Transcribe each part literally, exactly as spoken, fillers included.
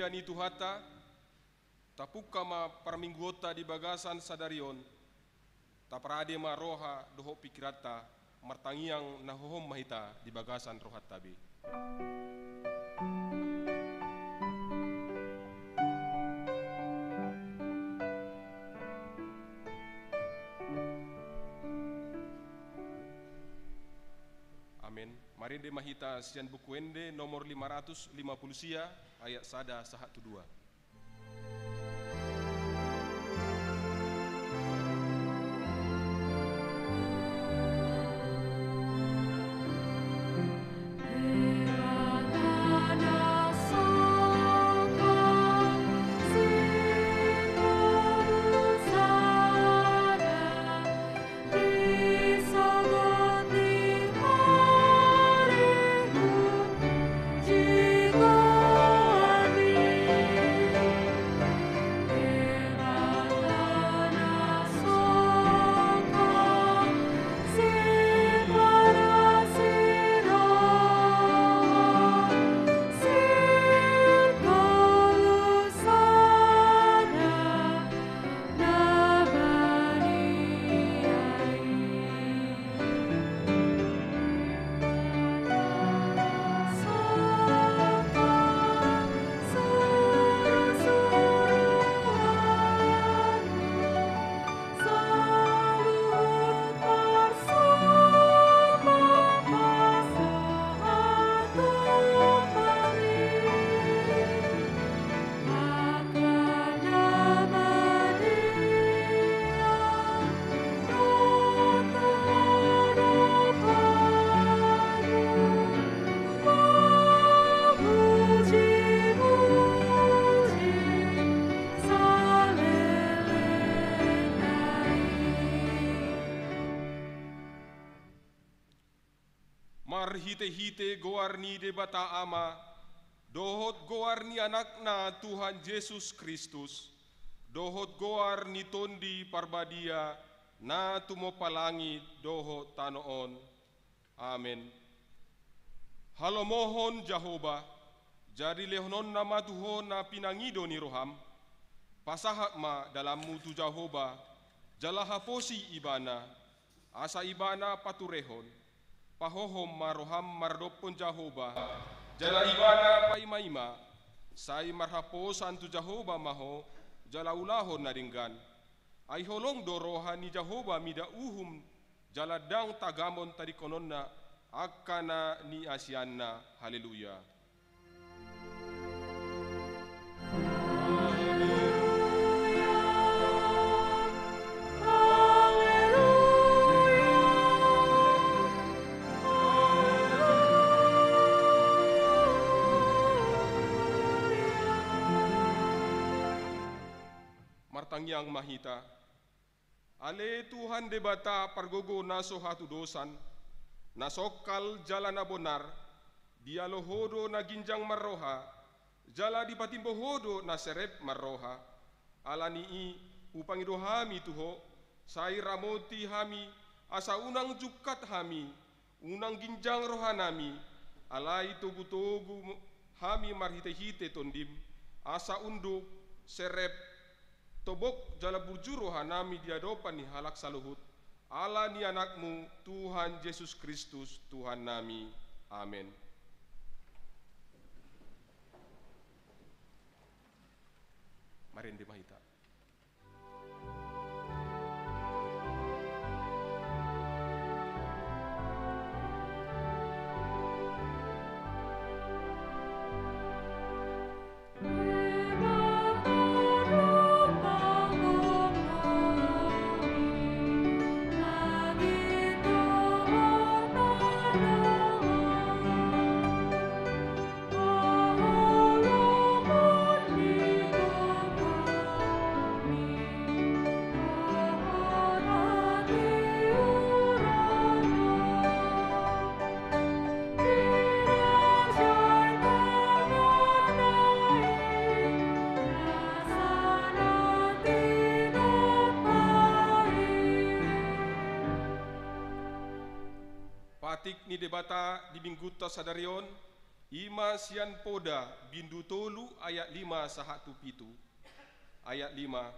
Ni Tuhanta, tapungka ma parmingguonta di bagasan sadari on, taparade ma roha dohot pingkiranta, martangiang na hohom ma hita di bagasan rohanta be. Amen. Marende ma hita sian Buku Ende nomor lima ratus lima puluh sia, ayat sada sahat tu dua. Marhitehite goar ni Debata Ama, dohot goar ni Anakna Tuhan Jesus Kristus, dohot goar ni Tondi Parbadia, na tumompa langit dohot tano on. Amen. Halomohon Jahowa, jadi lehononna ma tu ho na pinangido ni roham. Pasahat ma dalanmu tu Jahowa, jala haposi Ibana, asa Ibana paturehon. Pahohom ma roham maradophon Jahowa, jala Ibana paimaima. Sai marhaposan tu Jahowa ma ho, jala ulahon na denggan. Ai holong do roha ni Jahowa mida uhum, jala ndang tagamon tadingkononna angka na niasianna. Haleluya. Martangiang ma hita. Ale Tuhan Debata pargogo na so hatudosan, na songkal jala na bonar, dialo ho do na ginjang marroha, jala dipatimbo ho do na serep marroha. Ala ni i, hupangido hami tu ho, sai ramoti hami, asa unang jungkat hami, unang ginjang rohanami, alai togutogu hami marhitehite Tondim, asa unduk, serep, tobok jala burju rohanami di adopan ni halak saluhut, ala ni Anakmu, Tuhan Jesus Kristus, Tuhannami. Amen. Marende ma hita. Patik ni Debata di minggunta sadari on, I ma sian Poda bindu tolu ayat lima sahat tu pitu. Ayat lima.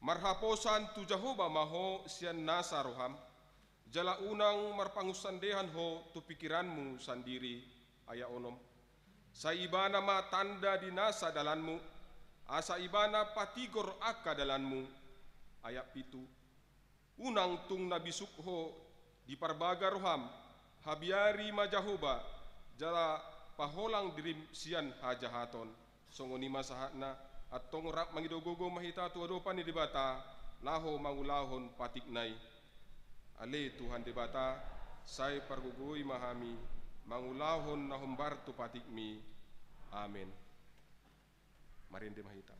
Marhaposan tu Jahowa ma ho sian nasa roham, jala unang marpangunsandehan ho tu pingkiranmu sandiri. Ayat onom. Sai Ibana ma tanda di nasa dalanmu, asa Ibana patigor angka dalanmu. Ayat pitu. Unang tung na bisuk ho diparbaga roham, habiari ma Jahowa, jala paholang dirim sian hajahaton. Songon i ma sahatna, antong rap mangido gogo ma hita tu adopan ni Debata, laho mangulahon patikna i. Ale Tuhan Debata, sai pargogoi ma hami, mangulahon na hombar tu patikmi. Amen. Marende ma hita.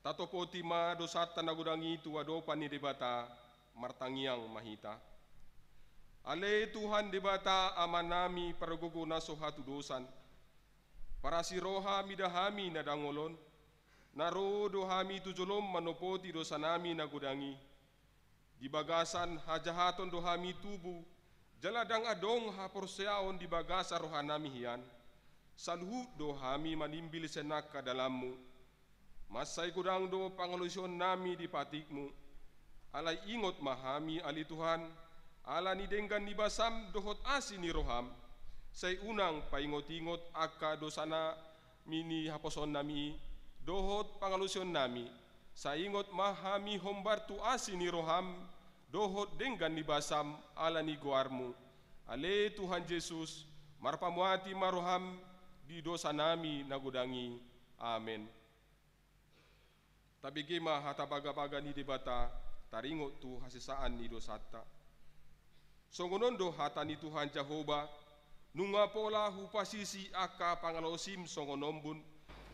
Tatopoti ma dosanta na godang i tu adopan ni Debata, martangiang ma hita. Ale Tuhan Debata Amanami pargogo na so hatudosan, parasi roha mida hami na dangol on, na ro do hami tu jolom manopoti dosanami na godang i. Di bagasan hajahaton do hami tubu, jala ndang adong haporseaon di bagasan rohanami hian. Saluhut do hami manimbil sian angka dalanmu. Mansai godang do pangalaosionnami di patikmu. Alai ingot ma hami ale Tuhan, ala ni denggan ni basam dohot asi ni roham. Sai unang paingot-ingot angka dosanami ni haposoonnami i, dohot pangalaosionnami. Sai ingot ma hami hombar tu asi ni roham, dohot denggan ni basam ala ni goarmu. Ale Tuhan Jesus, marpamuati ma roham di dosanami na godang i. Amen. Tabege ma hata bagabaga ni Debata, taringot tu hasesaan ni dosanta. Songon on do hata ni Tuhan Jahowa, nunga pola hupasisi angka pangalaosim songon ombun,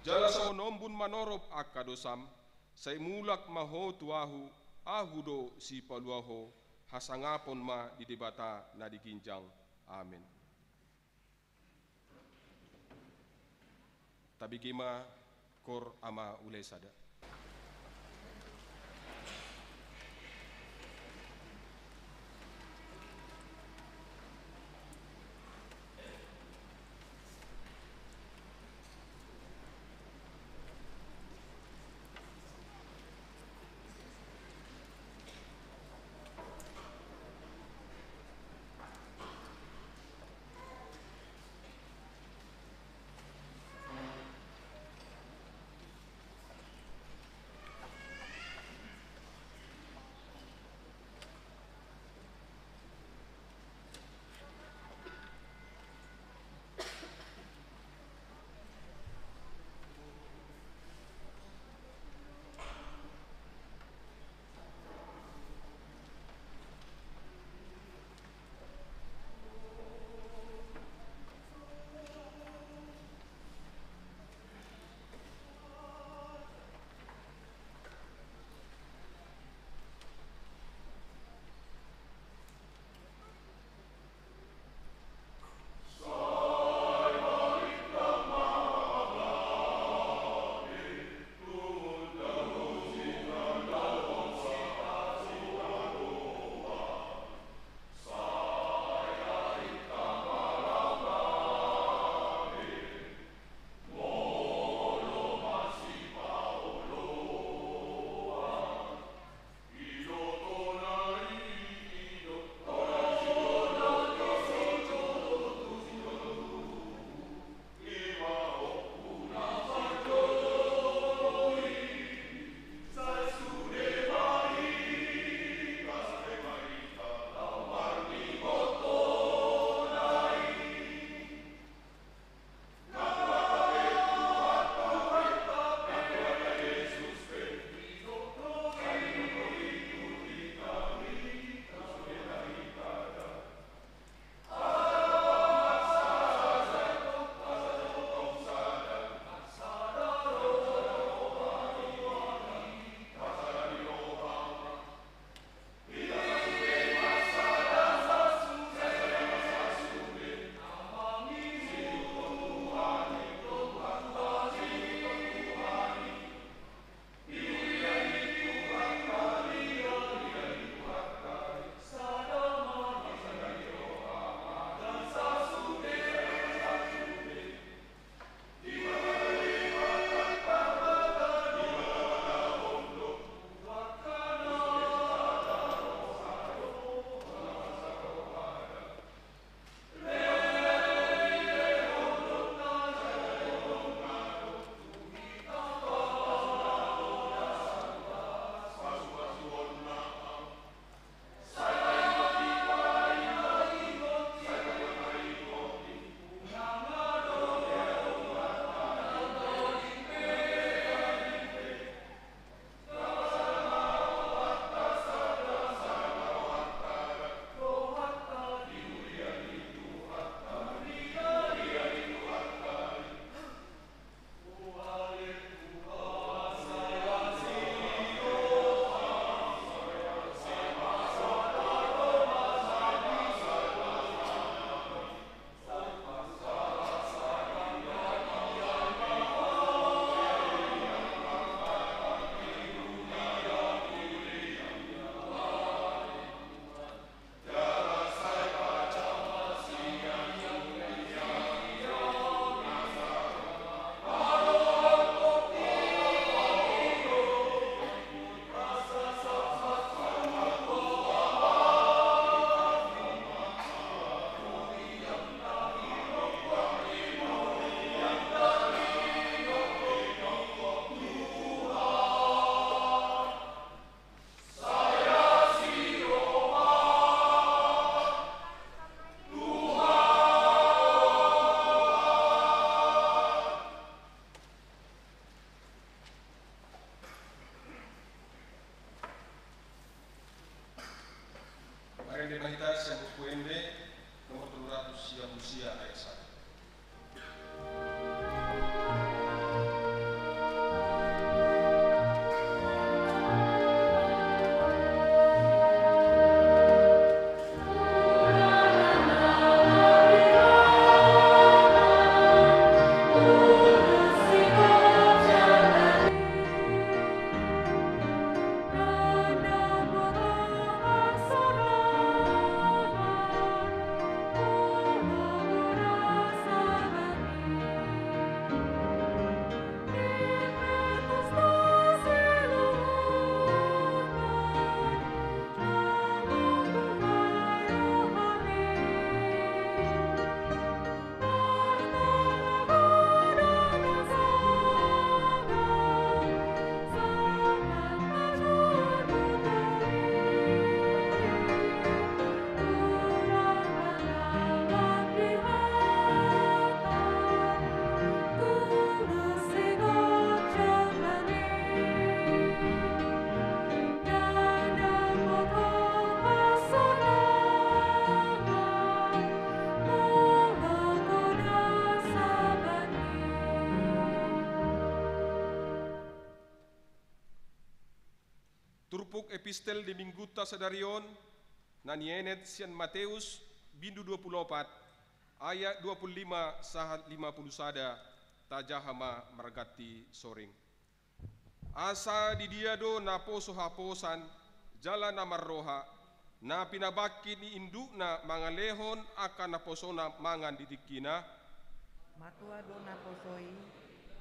jala songon ombun manorop angka dosam, sai mulak ma ho tu ahu, ahu do sipalua ho, hasangapon ma di Debata na di ginjang. Amen. Tabege ma, Koor Ama Ulae Sada. Turpuk epistel di minggunta sadari on, na nienet sian Mateus, bindu dua pulu opat, ayat dua pulu lima sahat lima pulu sada, tajaha ma marganti soring. Asa di dia do naposo haposan, jala na marroha, na pinabangkit ni indukna mangalehon angka naposona mangan di tingkina? Matua do naposo i,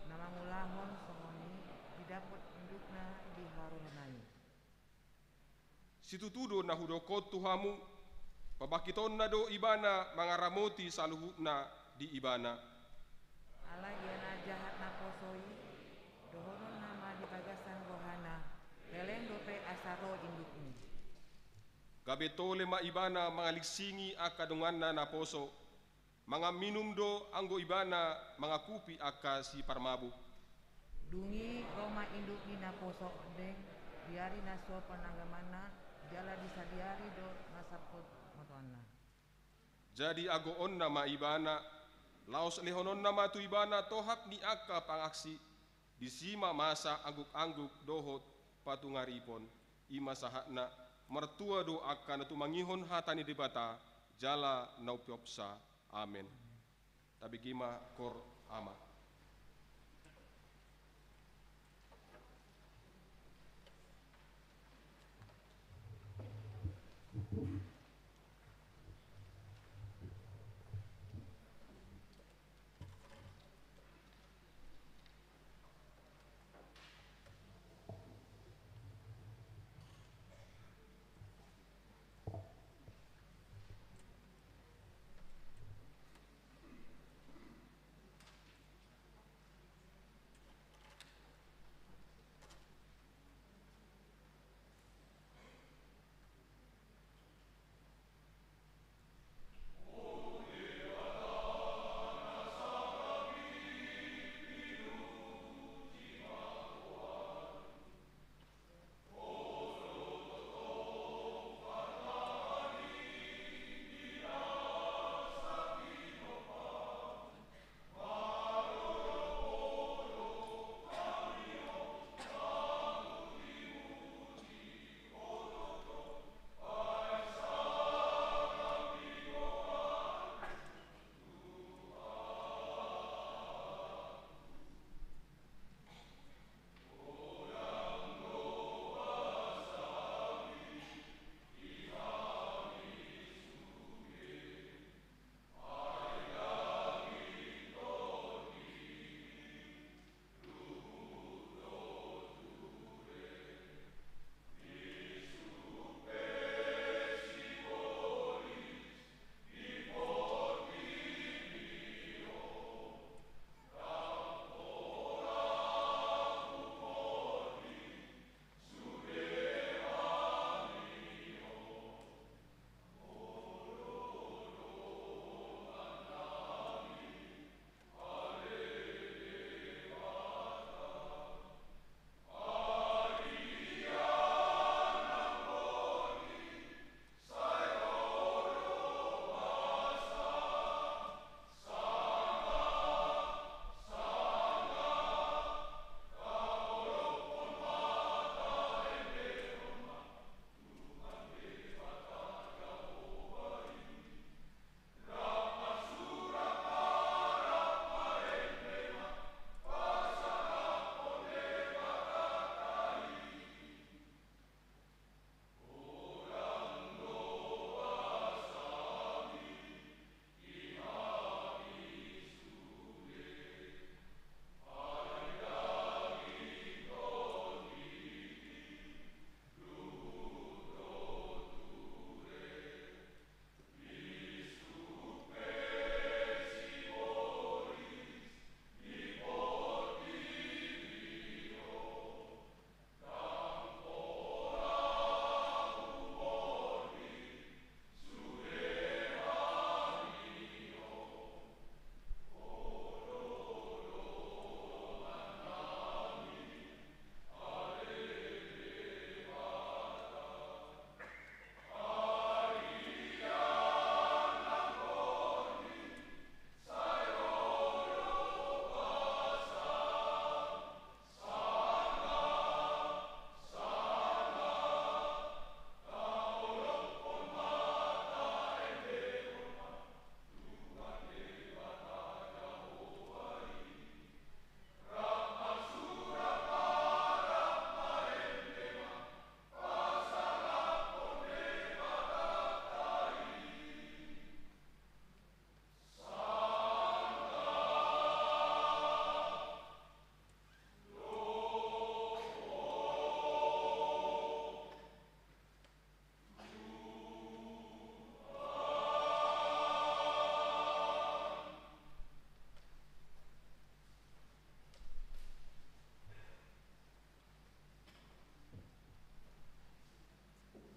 na mangulahon songon i, didapot indukna di haroroan i. Situtu do na hudok on tu hamu, pabangkitonna do ibana mangaramoti saluhutna di ibana. Alai ia na jahat naposo i, dohononna ma di bagasan rohana, leleng dope asa ro indukmu. Gabe tole ma ibana mangalingsingi angka donganna naposo, mangan minum do anggo ibana mangakupi angka siparmabuk. Dung i ro ma induk ni naposo ondeng, di ari na so panagamanna, jala di sadiari do na sampul motoanna. Jadi agoonna ma ibana, laos lehononna ma tu ibana tohap ni angka pangaksi, disi ma masa angguk-angguk dohot patungaripon. I ma sahatna, martua do angka na tumangihon hata ni Debata, jala na umpeopsa. Amen. Tabege ma, koor Ama.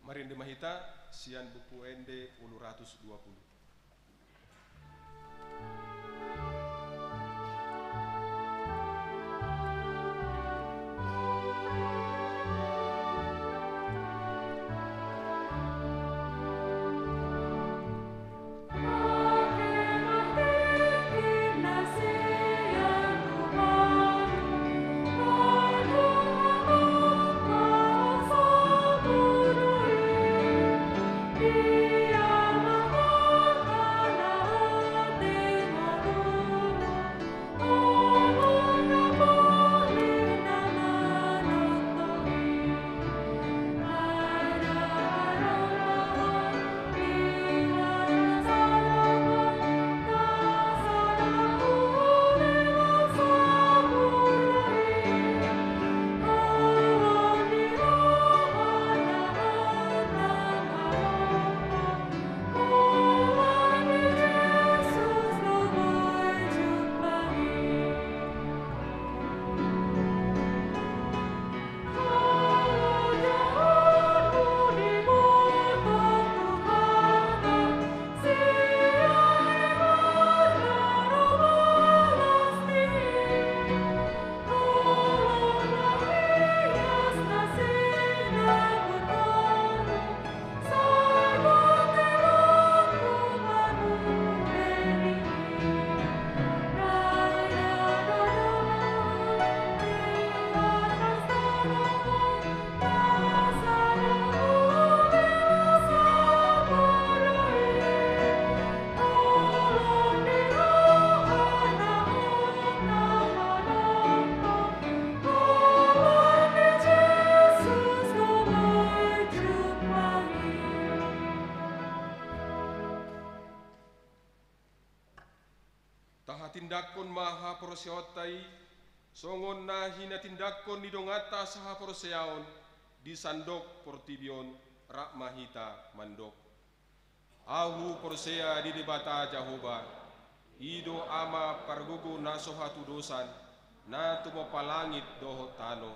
Marende ma hita sian Buku Ende ualu ratus dua pulu. Tahatindanghon ma haporseaonta i, songon na hinatindanghon ni donganta sahaporseaon di sandok portibi on. Rap ma hita mandok. Ahu porsea di Debata Jahowa, i do Ama pargogo na so hatudosan, na tumompa langit dohot tano.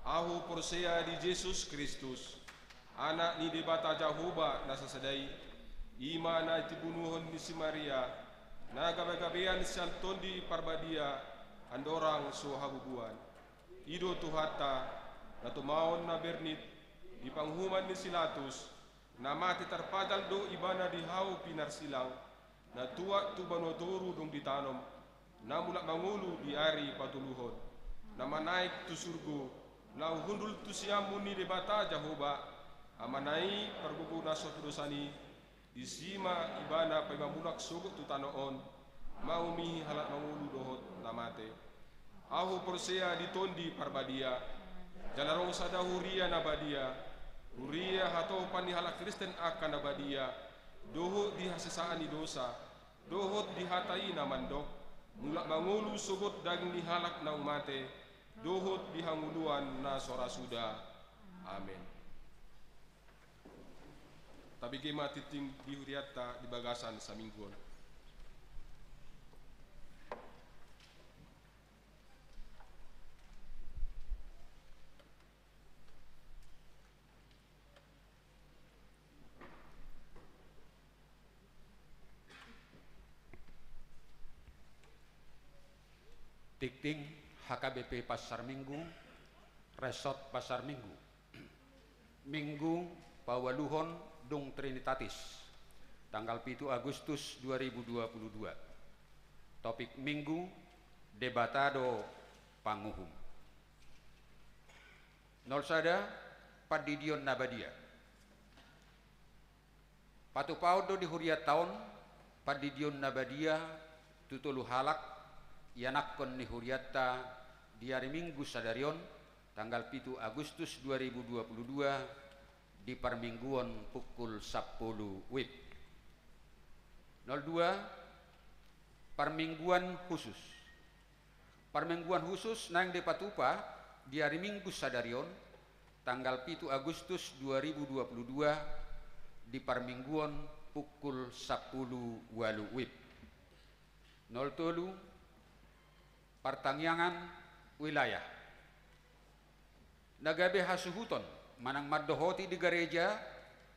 Ahu porsea di Jesus Kristus, Anak ni Debata Jahowa na sasada i, i ma na tibunuhon ni si Maria, na gabegabean sian Tondi Parbadia, andorang so habubuan. I do Tuhanta, na tumaon na bernit di panguhuman ni si Latus, na mate tarpajal do Ibana di hau pinarsilang, na tuat tu banua toru dung ditanom, na mulak mangolu di ari patoluhon, na manaek tu surgo, laho hundul tu siamun ni Debata Jahowa, Amana i pargogo na so hatudosan i, disi ma Ibana paima mulak sogot tu tano on, manguhumi halak mangolu dohot na mate. Ahu porsea di Tondi Parbadia, jala ro sada huria na badia, huria hatopan ni halak Kristen angka na badia, dohot di hasesaan ni dosa, dohot di hata i na mandok, mulak mangolu sogot daging ni halak naung mate, dohot di hangoluan na so ra suda. Amen. Tabege ma tingting di hurianta di bagasan saminggu on. Tingting H K B P Pasar Minggu, Resort Pasar Minggu. Minggu paualuhon dung Trinitatis, tanggal pitu Agustus dua ribu dua puluh dua. Topik Minggu, Debata do panguhum. Nol sada, Pandidion na badia. Patupaon do di hurianta on pandidion na badia tu tolu halak ianakhon ni hurianta di ari Minggu sadari on, tanggal pitu Agustus dua ribu dua puluh dua, di parmingguon pukul sampulu wib. Nol dua, parmingguan khusus. Parmingguan khusus naeng dipatupa di ari Minggu sadari on, tanggal pitu Agustus dua ribu dua puluh dua, di parmingguon pukul sampulu ualu wib. Nol tolu, partangiangan wilayah. Na gabe hasuhuton Manang mandohoti di gareja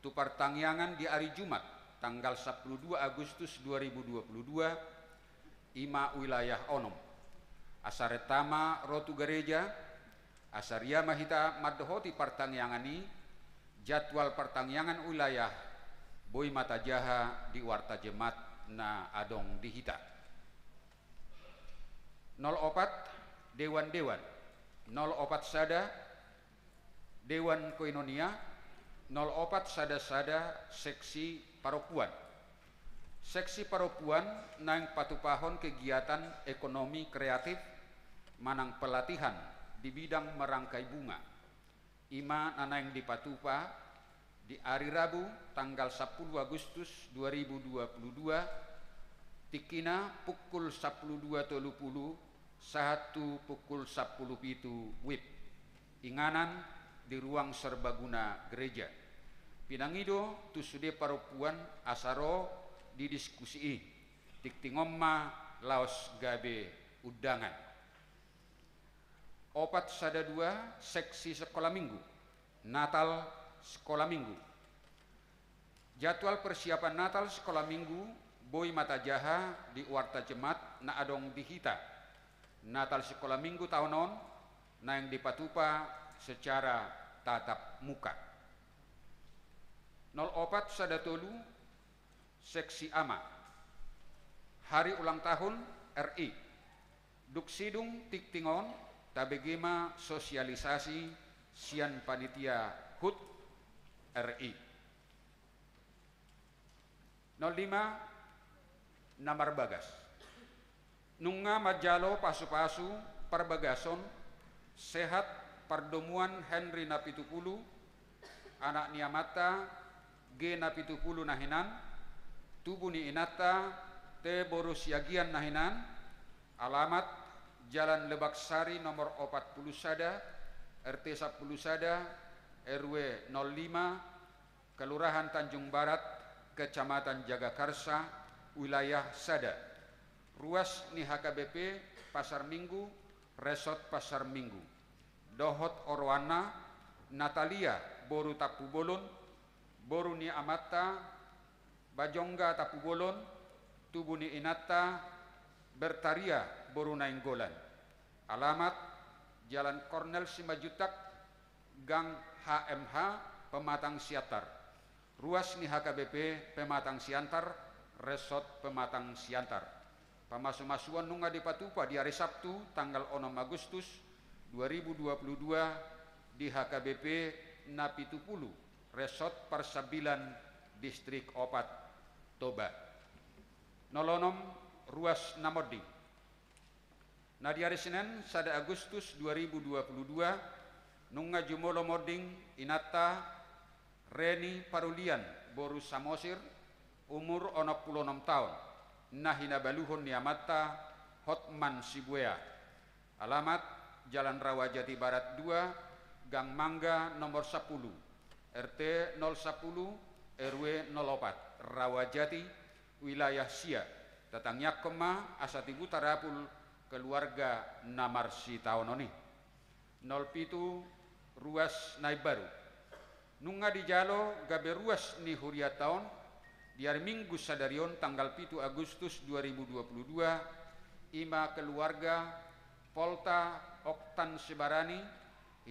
tu partangiangan di ari Jumat, tanggal sampulu dua Agustus dua ribu dua pulu dua, i ma wilayah onom. Asa renta ma ro tu gareja, asa ria ma hita mandohoti partangiangan i. Jadwal partangiangan wilayah boi ma tajaha di warta Jemaat na adong di hita. Nol opat, dewan-dewan. Nol opat sada, dewan koinonia. Nol opat sada sada, seksi parompuan. Seksi parompuan naeng patupahon kegiatan ekonomi kreatif manang pelatihan di bidang merangkai bunga. I ma na naeng dipatupa di ari Rabu, tanggal sampulu Agustus dua ribu dua pulu dua, tingkina pukul sampulu dua tolu pulu sahat tu pukul sampulu pitu wib. Inganan di ruang serbaguna gereja. Pinangido tu sude parompuan asa ro didiskusi i. Tingting on ma laos gabe undangan. Opat sada dua, seksi sekolah minggu. Natal sekolah minggu. Jadwal persiapan Natal sekolah minggu boi ma tajaha di warta Jemaat na adong di hita. Natal sekolah minggu taon on naeng dipatupa secara tatap muka. Nol opat sada tolu, seksi ama. Hari ulang tahun R I. Dung sidung tingting on, tabege ma sosialisasi sian panitia HUT R I. Nol lima, na marbagas. Nunga manjalo pasupasu parbagason sehat pardomuan Henry Napitupulu, anak ni amanta G Napitupulu na hinan, tubu ni inanta T boru Siagian na hinan, alamat Jalan Lebak Sari nomor opat pulu sada, R T sampulu sada, R W nol lima, Kelurahan Tanjung Barat, Kecamatan Jagakarsa, wilayah sada. Ruas ni H K B P Pasar Minggu, Resort Pasar Minggu. Dohot oroanna Natalia boru Tampubolon, boru ni amanta Bajongga Tampubolon, tubu ni inanta Bertaria boru Nainggolan. Alamat Jalan Kornel Simanjuntak, Gang H M H, Pematang Siantar. Ruas ni H K B P Pematang Siantar, Resort Pematang Siantar. Pamasumasuon nunga dipatupa di ari Sabtu tanggal onom Agustus dua ribu dua puluh dua di H K B P Napitupulu, Resort Parsambilan, Distrik Opat, Toba. Nol onom, ruas na monding. Na di ari Senen sada Agustus dua ribu dua puluh dua, nunga jumolo monding inanta Reni Parulian boru Samosir, umur onom pulu onom taon, na hinabaluhon ni amanta Hotman Sibuea. Alamat Jalan Rawajati Barat dua, Gang Mangga nomor sampulu, R T nol sampulu, R W nol opat, Rawajati, wilayah sia. Tatangiangkon ma asa tibu tarapul keluarga na marsitaonon i. Nol pitu, ruas na imbaru. Nunga dijalo gabe ruas ni hurianta on di ari Minggu sadari on tanggal pitu Agustus dua ribu dua puluh dua, i ma keluarga Polta Oktan Sibarani,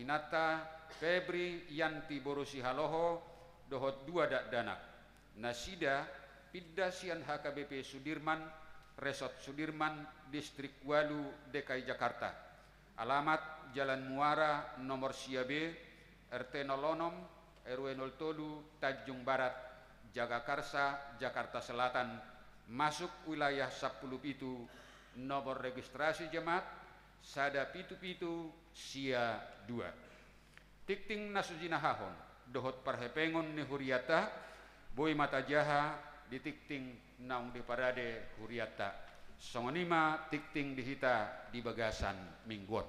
inanta Febri Yanti boru Sihaloho, dohot dua dakdanak. Nasida pinda sian H K B P Sudirman, Resort Sudirman, Distrik Walu, D K I Jakarta. Alamat Jalan Muara nomor sia B, R T nol onom, R W nol tolu, Tanjung Barat, Jagakarsa, Jakarta Selatan, masuk wilayah sampulu pitu, nomor registrasi jemaat sada pitu pitu sia dua. Tingting na so jinahahon dohot parhepengon ni hurianta boi ma tajaha di tingting naung diparade hurianta. Songon i ma tingting di hita di bagasan minggu on.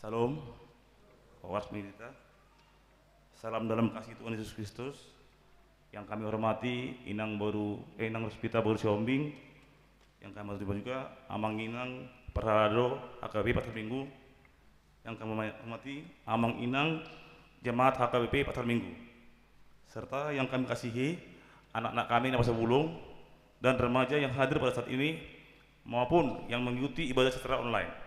Salam. Horas ma di hita. Salam dalam kasih Tuhan Yesus Kristus. Yang kami hormati Inang Boru, eh, Inang Rospita Boru Sihombing. Yang kami hormati juga Amang Inang Parhalado H K B P Pasar Minggu. Yang kami hormati Amang Inang Jemaat H K B P Pasar Minggu. Serta yang kami kasihi, anak-anak kami na masa bulung dan remaja yang hadir pada saat ini maupun yang mengikuti ibadah secara online.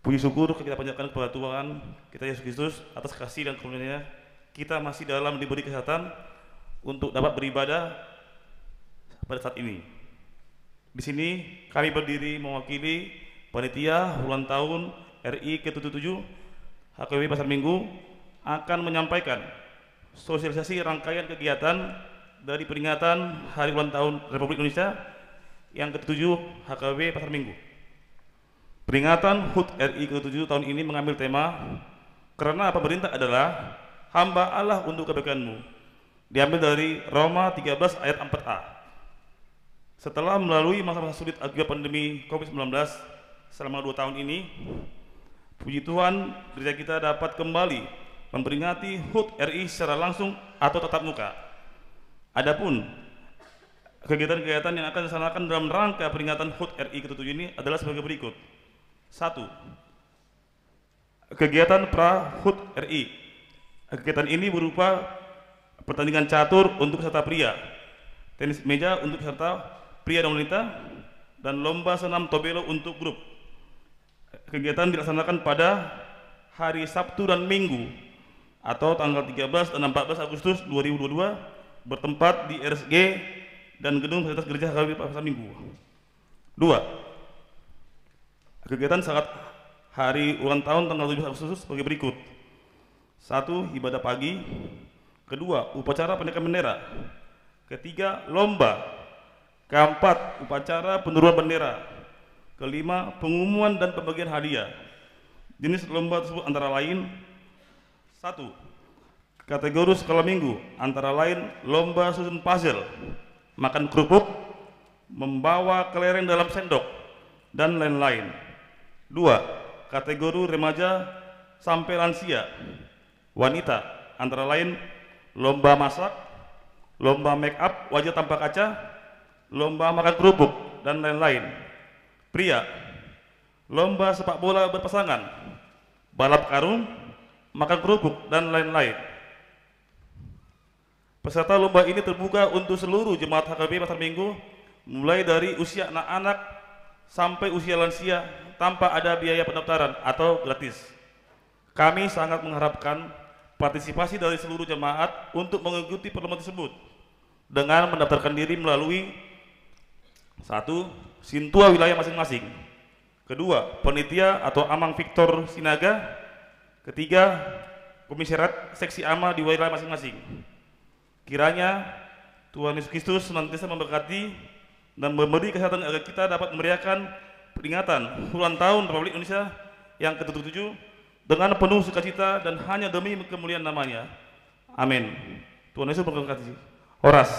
Puji syukur kita panjatkan kepada Tuhan kita Yesus Kristus atas kasih dan karunia-Nya, kita masih dalam diberi kesehatan untuk dapat beribadah pada saat ini. Di sini kami berdiri mewakili panitia ulang tahun R I ke tujuh puluh tujuh H K B P Pasar Minggu akan menyampaikan sosialisasi rangkaian kegiatan dari peringatan Hari Ulang Tahun Republik Indonesia yang ketujuh H K B P Pasar Minggu. Peringatan hut R I ketujuh tahun ini mengambil tema, "Karena pemerintah adalah hamba Allah untuk kebaikanmu." Diambil dari Roma tiga belas ayat empat a. Setelah melalui masa-masa sulit akibat pandemi covid sembilan belas selama dua tahun ini, puji Tuhan, gereja kita dapat kembali memperingati hut R I secara langsung atau tatap muka. Adapun kegiatan-kegiatan yang akan dilaksanakan dalam rangka peringatan hut R I ketujuh ini adalah sebagai berikut. Satu, kegiatan pra hut R I. Kegiatan ini berupa pertandingan catur untuk peserta pria, tenis meja untuk peserta pria dan wanita, dan lomba senam tobelo untuk grup. Kegiatan dilaksanakan pada hari Sabtu dan Minggu atau tanggal tiga belas dan empat belas Agustus dua ribu dua puluh dua, bertempat di R S G dan gedung fasilitas gereja H K B P Pasar Minggu. Dua, kegiatan saat hari ulang tahun tanggal tujuh belas Agustus sebagai berikut. Satu, ibadah pagi. Kedua, upacara penaikan bendera. Ketiga, lomba. Keempat, upacara penurunan bendera. Kelima, pengumuman dan pembagian hadiah. Jenis lomba tersebut antara lain, satu, kategori sekolah minggu, antara lain lomba susun puzzle, makan kerupuk, membawa kelereng dalam sendok, dan lain-lain. Dua, kategori remaja sampai lansia, wanita, antara lain lomba masak, lomba make up wajah tanpa kaca, lomba makan kerupuk, dan lain-lain. Pria, lomba sepak bola berpasangan, balap karung, makan kerupuk, dan lain-lain. Peserta lomba ini terbuka untuk seluruh jemaat H K B P Pasar Minggu, mulai dari usia anak-anak sampai usia lansia, tanpa ada biaya pendaftaran atau gratis. Kami sangat mengharapkan partisipasi dari seluruh jemaat untuk mengikuti perlombaan tersebut dengan mendaftarkan diri melalui, satu, sintua wilayah masing-masing. Kedua, panitia atau Amang Victor Sinaga. Ketiga, komisariat seksi ama di wilayah masing-masing. Kiranya Tuhan Yesus Kristus senantiasa memberkati dan memberi kesehatan agar kita dapat memeriahkan peringatan ulang tahun Republik Indonesia yang ketujuh puluh tujuh dengan penuh sukacita dan hanya demi kemuliaan nama-Nya. Amin. Tuhan Yesus memberkati. Horas.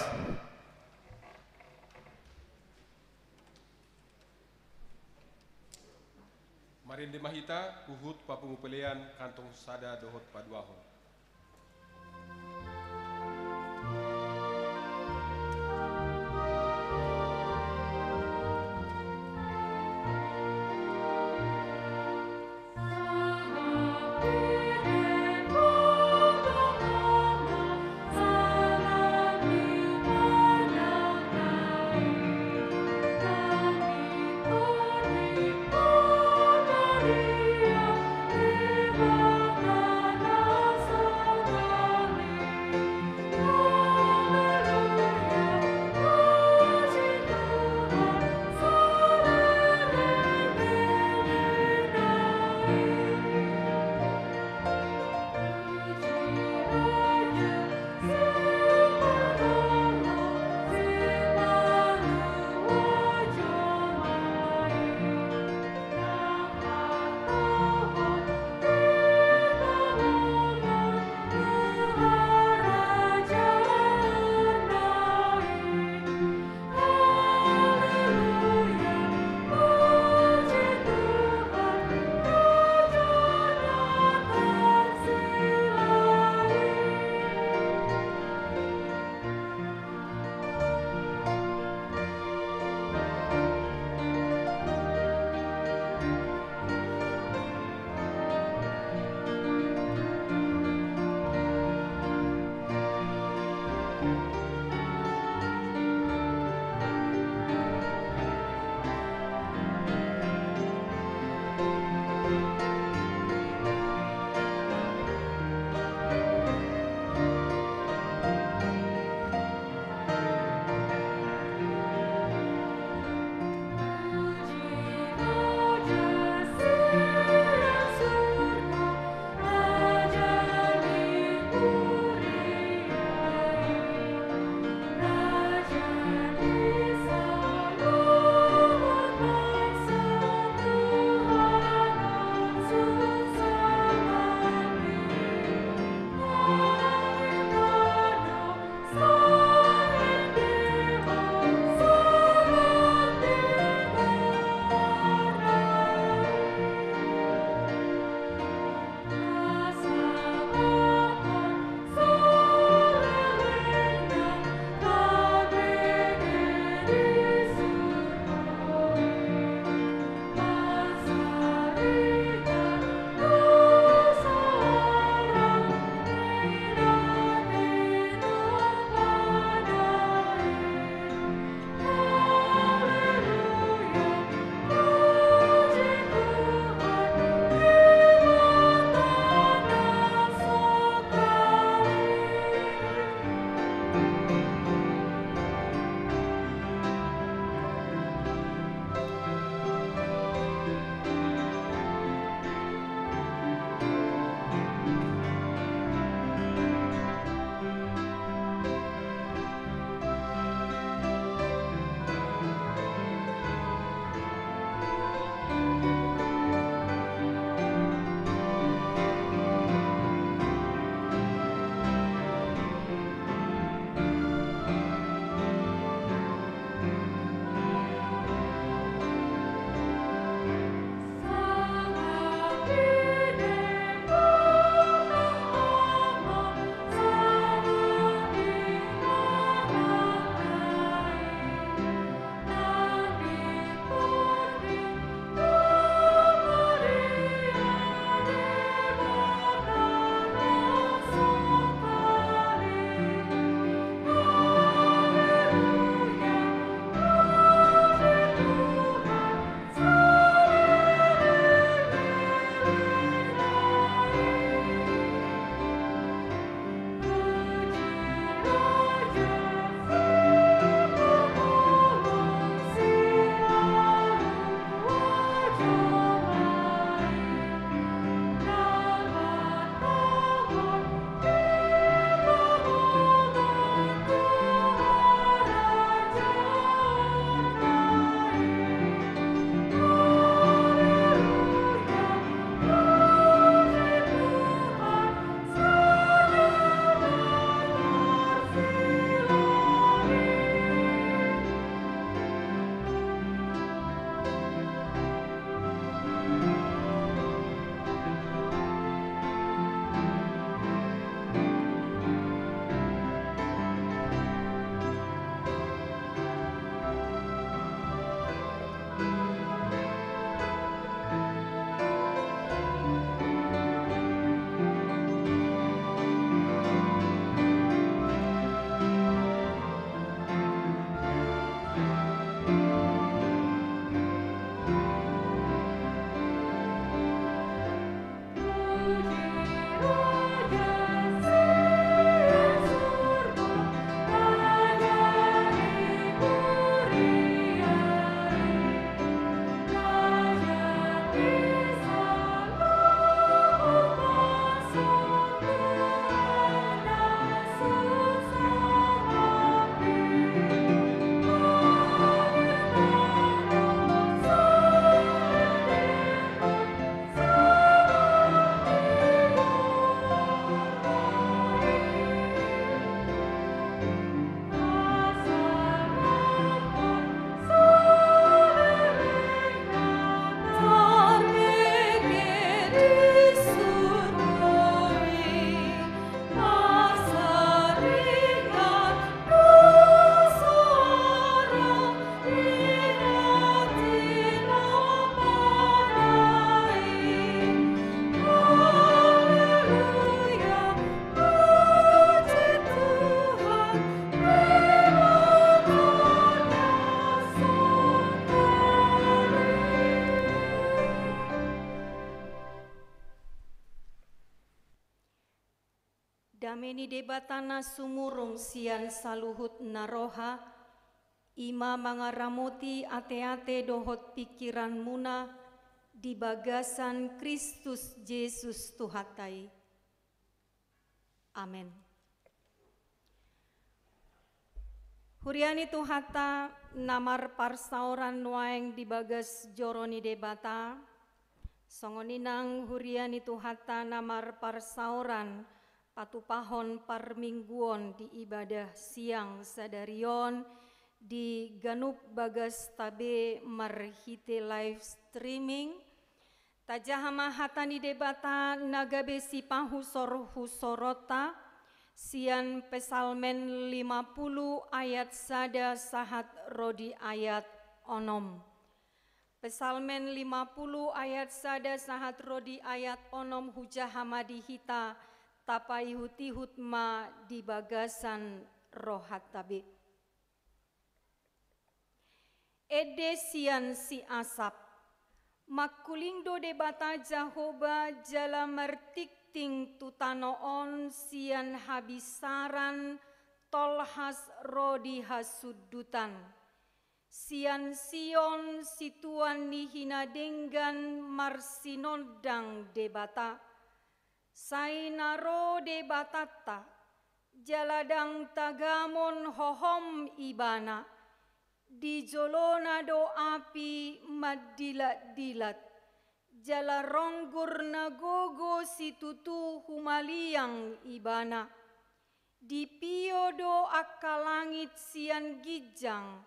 Marende ma hita, huhut papungu pelean kantong sada dohot paduahon. Dame ni Debata na sumurung sian saluhut na roha, i ma mangaramoti ateate dohot pingkiranmuna di bagasan Kristus Jesus Tuhanta i. Amen. Huria ni Tuhanta na marparsaoran nuaeng di bagas joro ni Debata, songon i nang huria ni Tuhanta na marparsaoran patupahon parmingguon di ibadah siang sadari on di ganup bagasta be marhite live streaming. Tajaha ma hata ni Debata na gabe sipahusor-husoronta sian Psalmen lima puluh ayat sada sahat ro di ayat onom. Psalmen lima puluh ayat sada sahat ro di ayat onom, hujaha ma di hita tapaihut-ihut ma di bagasan rohanta be. Ende sian si Asap. Mangkuling do Debata Jahowa jala martingting tu tano on sian habisaran tolhas ro di hasundutan. Sian Sion situan ni hinadenggan marsinondang Debata. Sai na ro Debatanta, jala ndang tagamon hohom Ibana. Di jolona do api mandilat-dilat, jala ronggur na gogo situtu humaliang Ibana. Dipio do angka langit sian ginjang,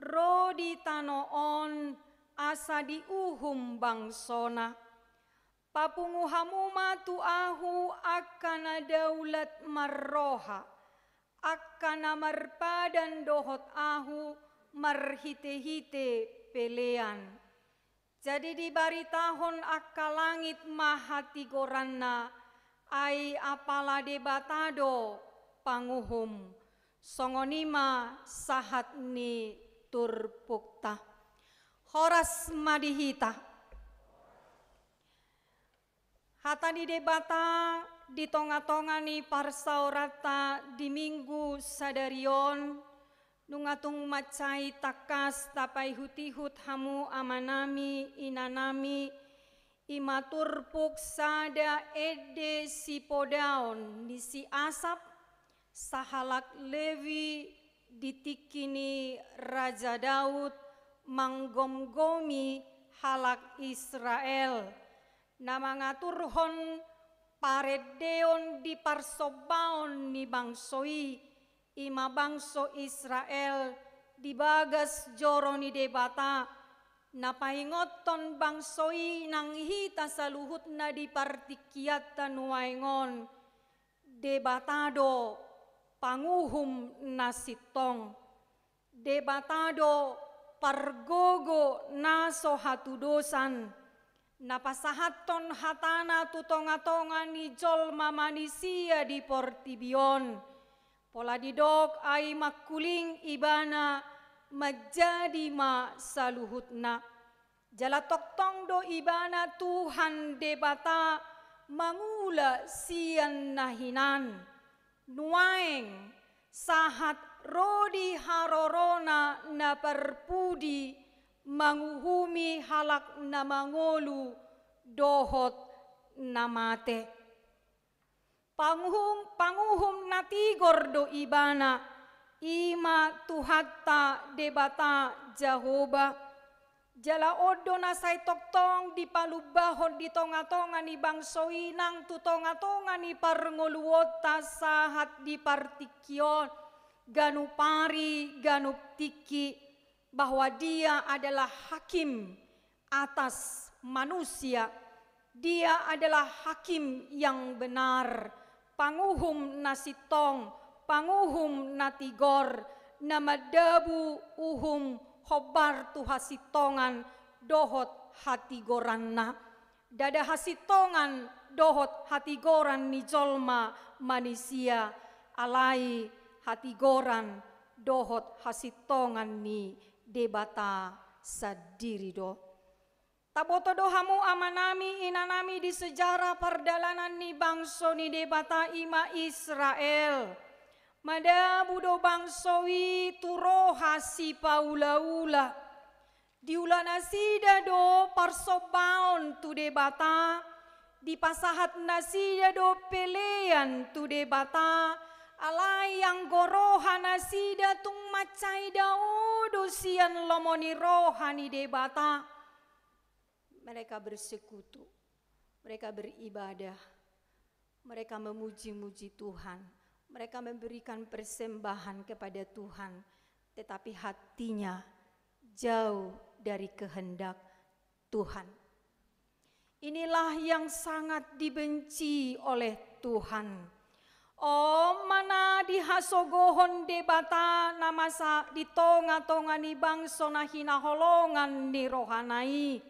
ro di tano on asa diuhum bangsona. Papungu hamu ma tu Ahu angka na daulat marroha, angka na marpadan dohot Ahu marhite-hite pelean. Jadi dibaritahon angka langit ma hatigoranna, ai apala Debata do panguhum. Songon i ma sahat ni turpukta. Horas ma di hita. Hata ni Debata di tonga-tonga ni parsaoranta di Minggu sadari on, nunga tung mansai tangkas tapaihut-ihut hamu amanami, inanami, i ma turpuk sada ende sipodaon ni si Asap, sahalak Lewi di tingki ni Raja Daud manggomgomi halak Israel, na mangaturhon parendeon di parsombaon ni bangso i, i ma bangso Israel di bagas joro ni Debata, na paingothon bangso i nang hita saluhutna di partingkianta nuaeng on. Debata do panguhum na sintong. Debata do pargogo na so hatudosan, na pasahathon hatana tu tonga-tonga ni jolma manisia di portibi on. Pola didok ai mangkuling Ibana, manjadi ma saluhutna. Jala tongtong do Ibana Tuhan Debata mangula sian na hinan. Nuaeng, sahat ro di harorona na parpudi manguhumi halak na mangolu dohot na mate. Panguhum, panguhum na tigor do Ibana, i ma Tuhanta Debata Jahowa. Jala on do na sai tongtong dipalumbahon di tonga-tonga ni bangso i nang tu tonga-tonga ni parngoluonta sahat di partingki on, ganup ari, ganup tingki, bahwa Dia adalah hakim atas manusia. Dia adalah hakim yang benar, panguhum na sintong, panguhum na tigor, na mandabu uhum hombar tu hasintongan dohot hatigoranna. Ndada hasintongan dohot hatigoran ni jolma manisia, alai hatigoran dohot hasintongan ni Debata sandiri do. Taboto do hamu amanami, inanami, di sejarah pardalanan ni bangso ni Debata, i ma Israel. Madabu do bangso i tu roha sipaulaula. Diula nasida do parsombaon tu Debata, dipasahat nasida do pelean tu Debata, alai anggo roha nasida tung mansai dao do sian lomo ni roha ni Debata. Mereka bersekutu, mereka beribadah, mereka memuji-muji Tuhan, mereka memberikan persembahan kepada Tuhan, tetapi hatinya jauh dari kehendak Tuhan. Inilah yang sangat dibenci oleh Tuhan. On ma na dihasogohon Debata na masa di tonga-tonga ni bangso na hinaholongan ni rohana i.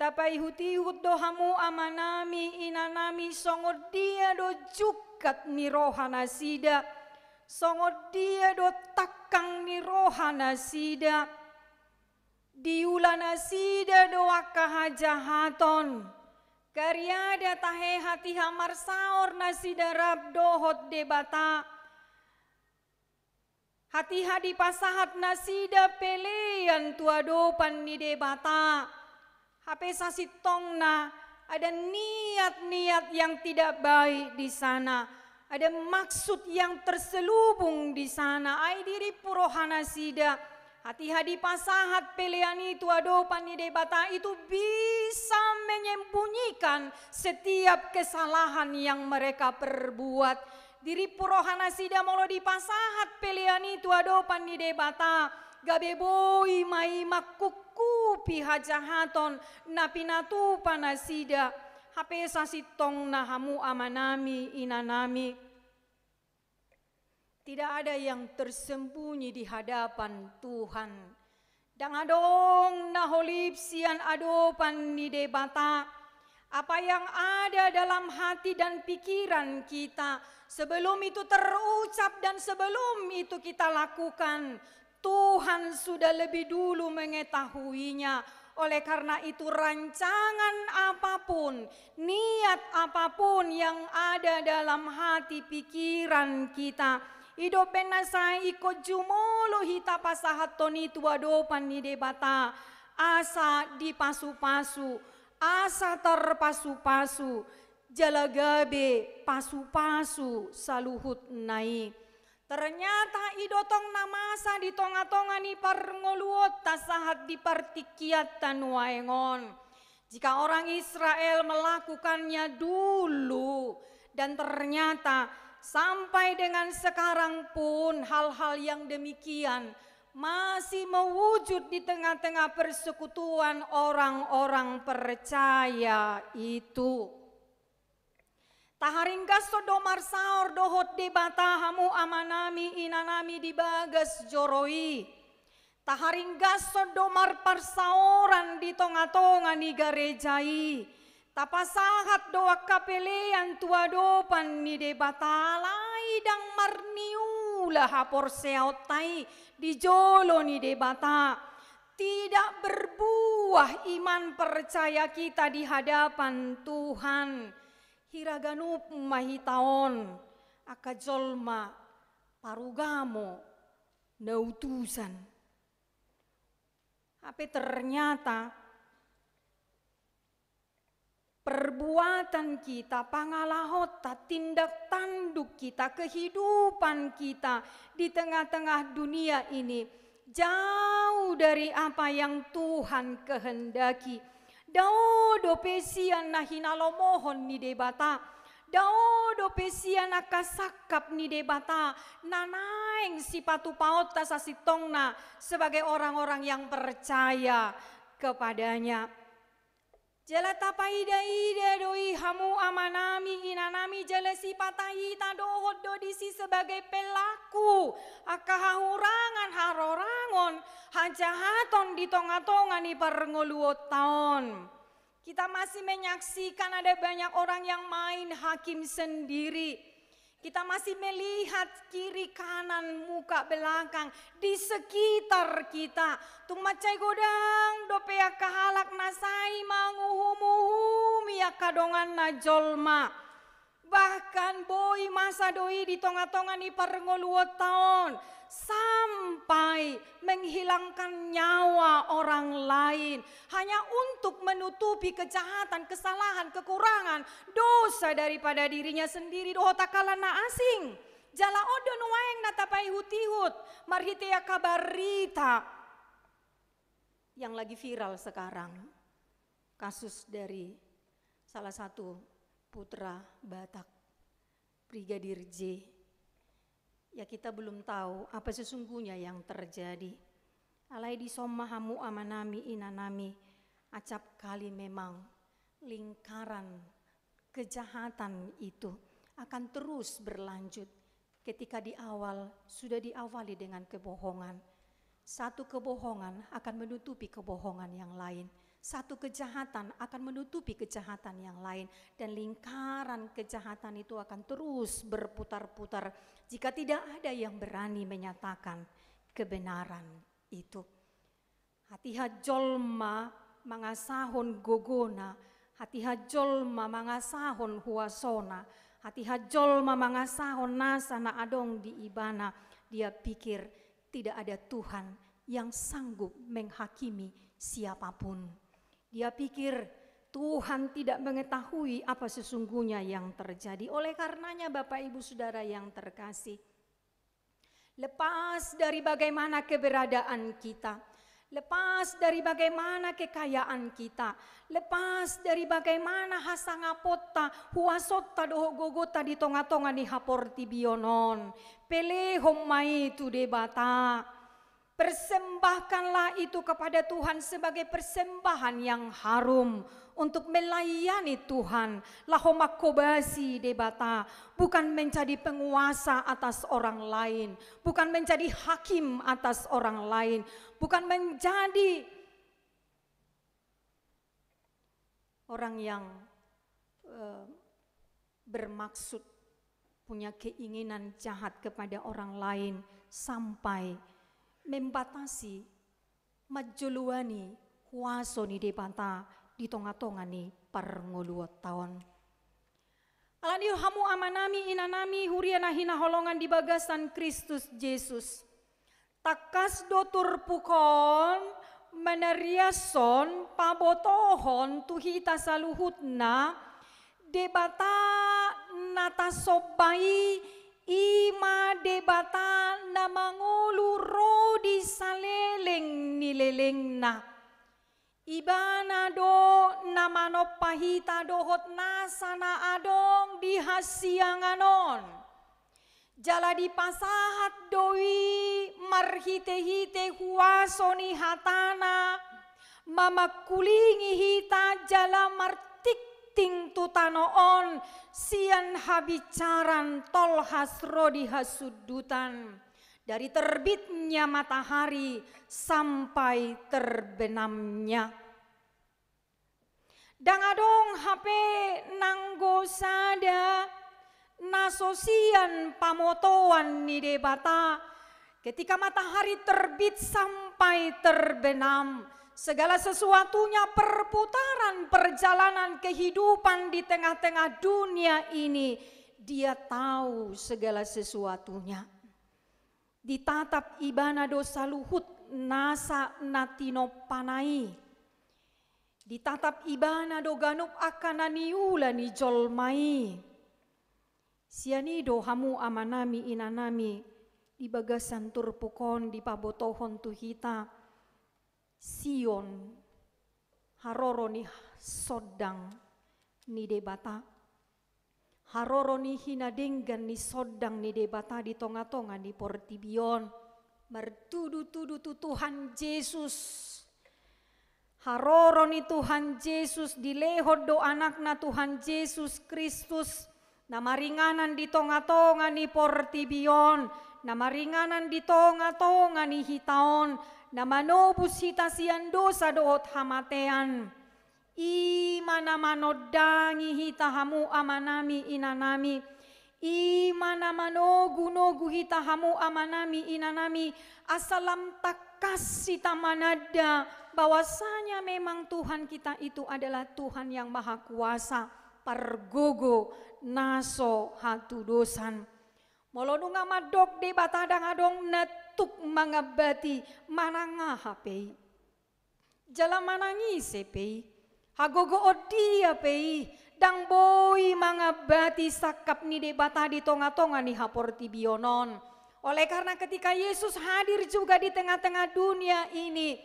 Tapaihut-ihut do hamu amanami, inanami, songon dia do jungkat ni roha nasida, songon dia do tangkang ni roha nasida. Diula nasida do angka hajahaton. Kariada tahe hatiha marsaor nasida rap dohot Debata. Hatiha dipasahat nasida pelean tu adopan ni Debata. Hape sasintongna ada niat-niat yang tidak baik di sana. Ada maksud yang terselubung di sana. Ai dirimpu roha nasida. Hatiha dipasahat pelean i tu adopan ni Debata itu bisa menyembunyikan setiap kesalahan yang mereka perbuat. Dirimpu roha nasida molo dipasahat pelean i tu adopan ni Debata, gabe boi ma i mangkukkupi hajahaton na pinatupa nasida. Hape sasintongna hamu amanami, inanami. Tidak ada yang tersembunyi di hadapan Tuhan. Ndang adong na holip sian adopan ni Debata. Apa yang ada dalam hati dan pikiran kita, sebelum itu terucap dan sebelum itu kita lakukan, Tuhan sudah lebih dulu mengetahuinya. Oleh karena itu, rancangan apapun, niat apapun yang ada dalam hati pikiran kita, i do umbahen na sai ingkon jumolo hita pasahathon i tu adopan ni Debata, asa dipasu-pasu, asa tarpasu-pasu, jala gabe pasu-pasu saluhutna i. Ternyata i do tong na masa di tonga-tonga ni parngoluonta sahat di partingkianta nuaeng on. Jika orang Israel melakukannya dulu, dan ternyata sampai dengan sekarang pun hal-hal yang demikian masih mewujud di tengah-tengah persekutuan orang-orang percaya itu. Taharinggashon do marsaor dohot Debata hamu amanami inanami di bagas joro i. Taharinggashon do marparsaoran di tonga-tonga ni gareja i. Tapasahat do angka pelean tu adopan ni Debata, alai ndang marniula haporseaonta i di jolo ni Debata. Tidak berbuah iman percaya kita di hadapan Tuhan. Hira ganup ma hita on angka jolma parugamo na utusan. Hape ternyata perbuatan kita, pangalahonta, tindak tanduk kita, kehidupan kita di tengah-tengah dunia ini jauh dari apa yang Tuhan kehendaki. Dao dope sian na hinalomohon ni Debata, dao dope sian angka sangkap ni Debata na naeng sipatupaonta sasintongna sebagai orang-orang yang percaya kepada-Nya. Jala tapaida-ida do i hamu amanami inanami, jala sipata hita dohot do disi sebagai pelaku angka hahurangan, harorangon, hajahaton di tonga-tonga ni parngoluonta on. Kita masih menyaksikan ada banyak orang yang main hakim sendiri. Kita masih melihat kiri kanan, muka belakang, di sekitar kita. Tung mansai godang dope angka halak na sai manguhum-uhumi angka donganna jolma. Bahkan boi masa do i di tonga-tonga ni parngoluonta on, sampai menghilangkan nyawa orang lain hanya untuk menutupi kejahatan, kesalahan, kekurangan, dosa daripada dirinya sendiri dohot angka na asing. Jala on do nuaeng na tapaihut-ihut marhite angka barita yang lagi viral sekarang, kasus dari salah satu putra Batak, Brigadir J. Ya, kita belum tahu apa sesungguhnya yang terjadi. Alai dison ma hamu amanami, inanami, acap kali memang lingkaran kejahatan itu akan terus berlanjut ketika di awal sudah diawali dengan kebohongan. Satu kebohongan akan menutupi kebohongan yang lain. Satu kejahatan akan menutupi kejahatan yang lain. Dan lingkaran kejahatan itu akan terus berputar-putar jika tidak ada yang berani menyatakan kebenaran itu. Hatiha jolma mangasahon gogona, hatiha jolma mangasahon huasona, hatiha jolma mangasahon nasa na adong di ibana. Dia pikir tidak ada Tuhan yang sanggup menghakimi siapapun. Dia pikir Tuhan tidak mengetahui apa sesungguhnya yang terjadi. Oleh karenanya, Bapak, Ibu, Saudara yang terkasih, lepas dari bagaimana keberadaan kita, lepas dari bagaimana kekayaan kita, lepas dari bagaimana hasangaponta, huasonta dohot gogonta di tonga-tonga ni haportibion on, pelehon ma i tu Debata. Persembahkanlah itu kepada Tuhan sebagai persembahan yang harum untuk melayani Tuhan, laho mangkobasi Debata, bukan menjadi penguasa atas orang lain, bukan menjadi hakim atas orang lain, bukan menjadi orang yang, eh, bermaksud, punya keinginan jahat kepada orang lain, sampai membatasi, manjoloani huaso ni Debata di tonga-tonga ni parngoluonta on. Alani i, hamu amanami, inanami, huria na hinaholongan di bagasan Kristus Jesus, tangkas do turpuk on manariashon pabotohon tu hita saluhutna, Debata na tasomba i, i ma Debata na mangolu ro di saleleng ni lelengna. Ibana do na manompa hita dohot nasa na adong di hasiangan on. Jala dipasahat do i marhite-hite huaso ni hatana, mamangkulingi hita jala martingting tu tano on sian habicaran tolhas ro di hasundutan. Dari terbitnya matahari sampai terbenamnya. Ndang adong hape nanggo sada na so sian pamotoan ni Debata, ketika matahari terbit sampai terbenam, segala sesuatunya, perputaran perjalanan kehidupan di tengah-tengah dunia ini, Dia tahu segala sesuatunya. Ditatap Ibana do saluhut nasa na tinompana i. Ditatap Ibana do ganup angka na niula ni jolma i. Sian i do hamu amanami, inanami, di bagasan turpuk on dipabotohon tu hita Sion, haroro ni sondang ni Debata, haroro ni hinadenggan ni sondang ni Debata di tonga-tonga ni portibi on, martudu-tudu tu Tuhan Jesus. Haroro ni Tuhan Jesus, dilehon do Anakna Tuhan Jesus Kristus, na maringanan di tonga-tonga ni portibi on, na maringanan di tonga-tonga ni hita on, na manobus hita sian dosa dohot hamatean. I ma na manondangi hita, hamu amanami, inanami. I ma na manogu-nogu hita hamu amanami inanami, asa lam tangkas hita mananda bahwasanya memang Tuhan kita itu adalah Tuhan yang maha kuasa, pargogo, na so hatudosan. Molo nunga mandok Debata ndang adong na tuk mangambati manang aha pe i. Jala manang ise pe i, hagogoon dia pe i, ndang boi mangambati sangkap ni Debata di tonga-tonga ni haportibion on. Oleh karena ketika Yesus hadir juga di tengah-tengah dunia ini,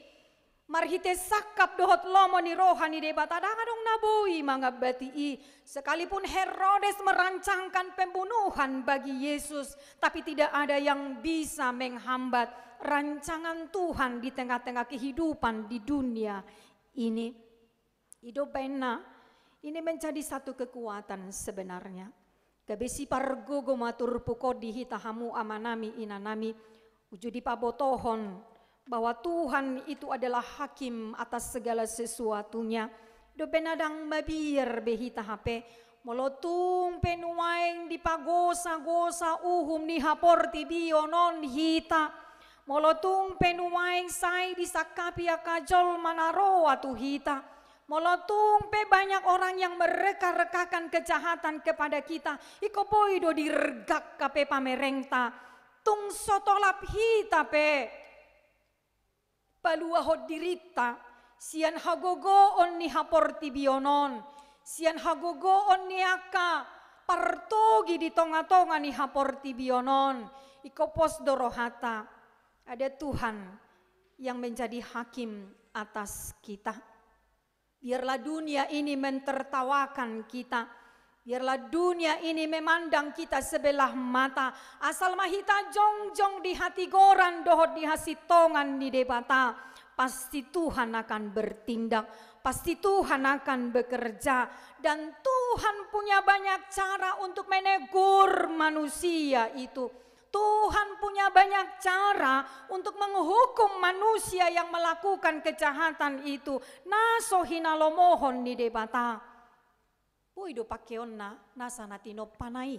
marhite sangkap dohot lomo ni roha ni Debata, ndang adong na boi mangambati i. Sekalipun Herodes merancangkan pembunuhan bagi Yesus, tapi tidak ada yang bisa menghambat rancangan Tuhan di tengah-tengah kehidupan di dunia ini. I do umbahen na, ini menjadi satu kekuatan sebenarnya. Gabe sipargogo ma turpuk on di hita hamu amanami inanami, uju dipabotohon bahwa Tuhan itu adalah hakim atas segala sesuatunya. Dope na ndang mabiar be hita hape, molo tung pe nuaeng dipagosa-gosa uhum ni haportibion on hita, molo tung pe nuaeng sai disangkapi angka jolma na roa tu hita, molo tung pe banyak orang yang mereka-rekakan kejahatan kepada kita, ingkon boi do dirgak hape pamerengta. Tung so tolap hita pe paluahon dirinta sian hagogoon ni haportibion on, sian hagogoon ni angka partogi di tonga-tonga ni haportibion on, ingkon pos do rohanta, ada Tuhan yang menjadi hakim atas kita. Biarlah dunia ini mentertawakan kita. Biarlah dunia ini memandang kita sebelah mata. Asal ma hita jongjong di hatigoran dohot di hasintongan ni Debata, pasti Tuhan akan bertindak. Pasti Tuhan akan bekerja. Dan Tuhan punya banyak cara untuk menegur manusia itu. Tuhan punya banyak cara untuk menghukum manusia yang melakukan kejahatan itu, na so hinalomohon ni Debata. Boi do pangkeonna nasa na tinompana i.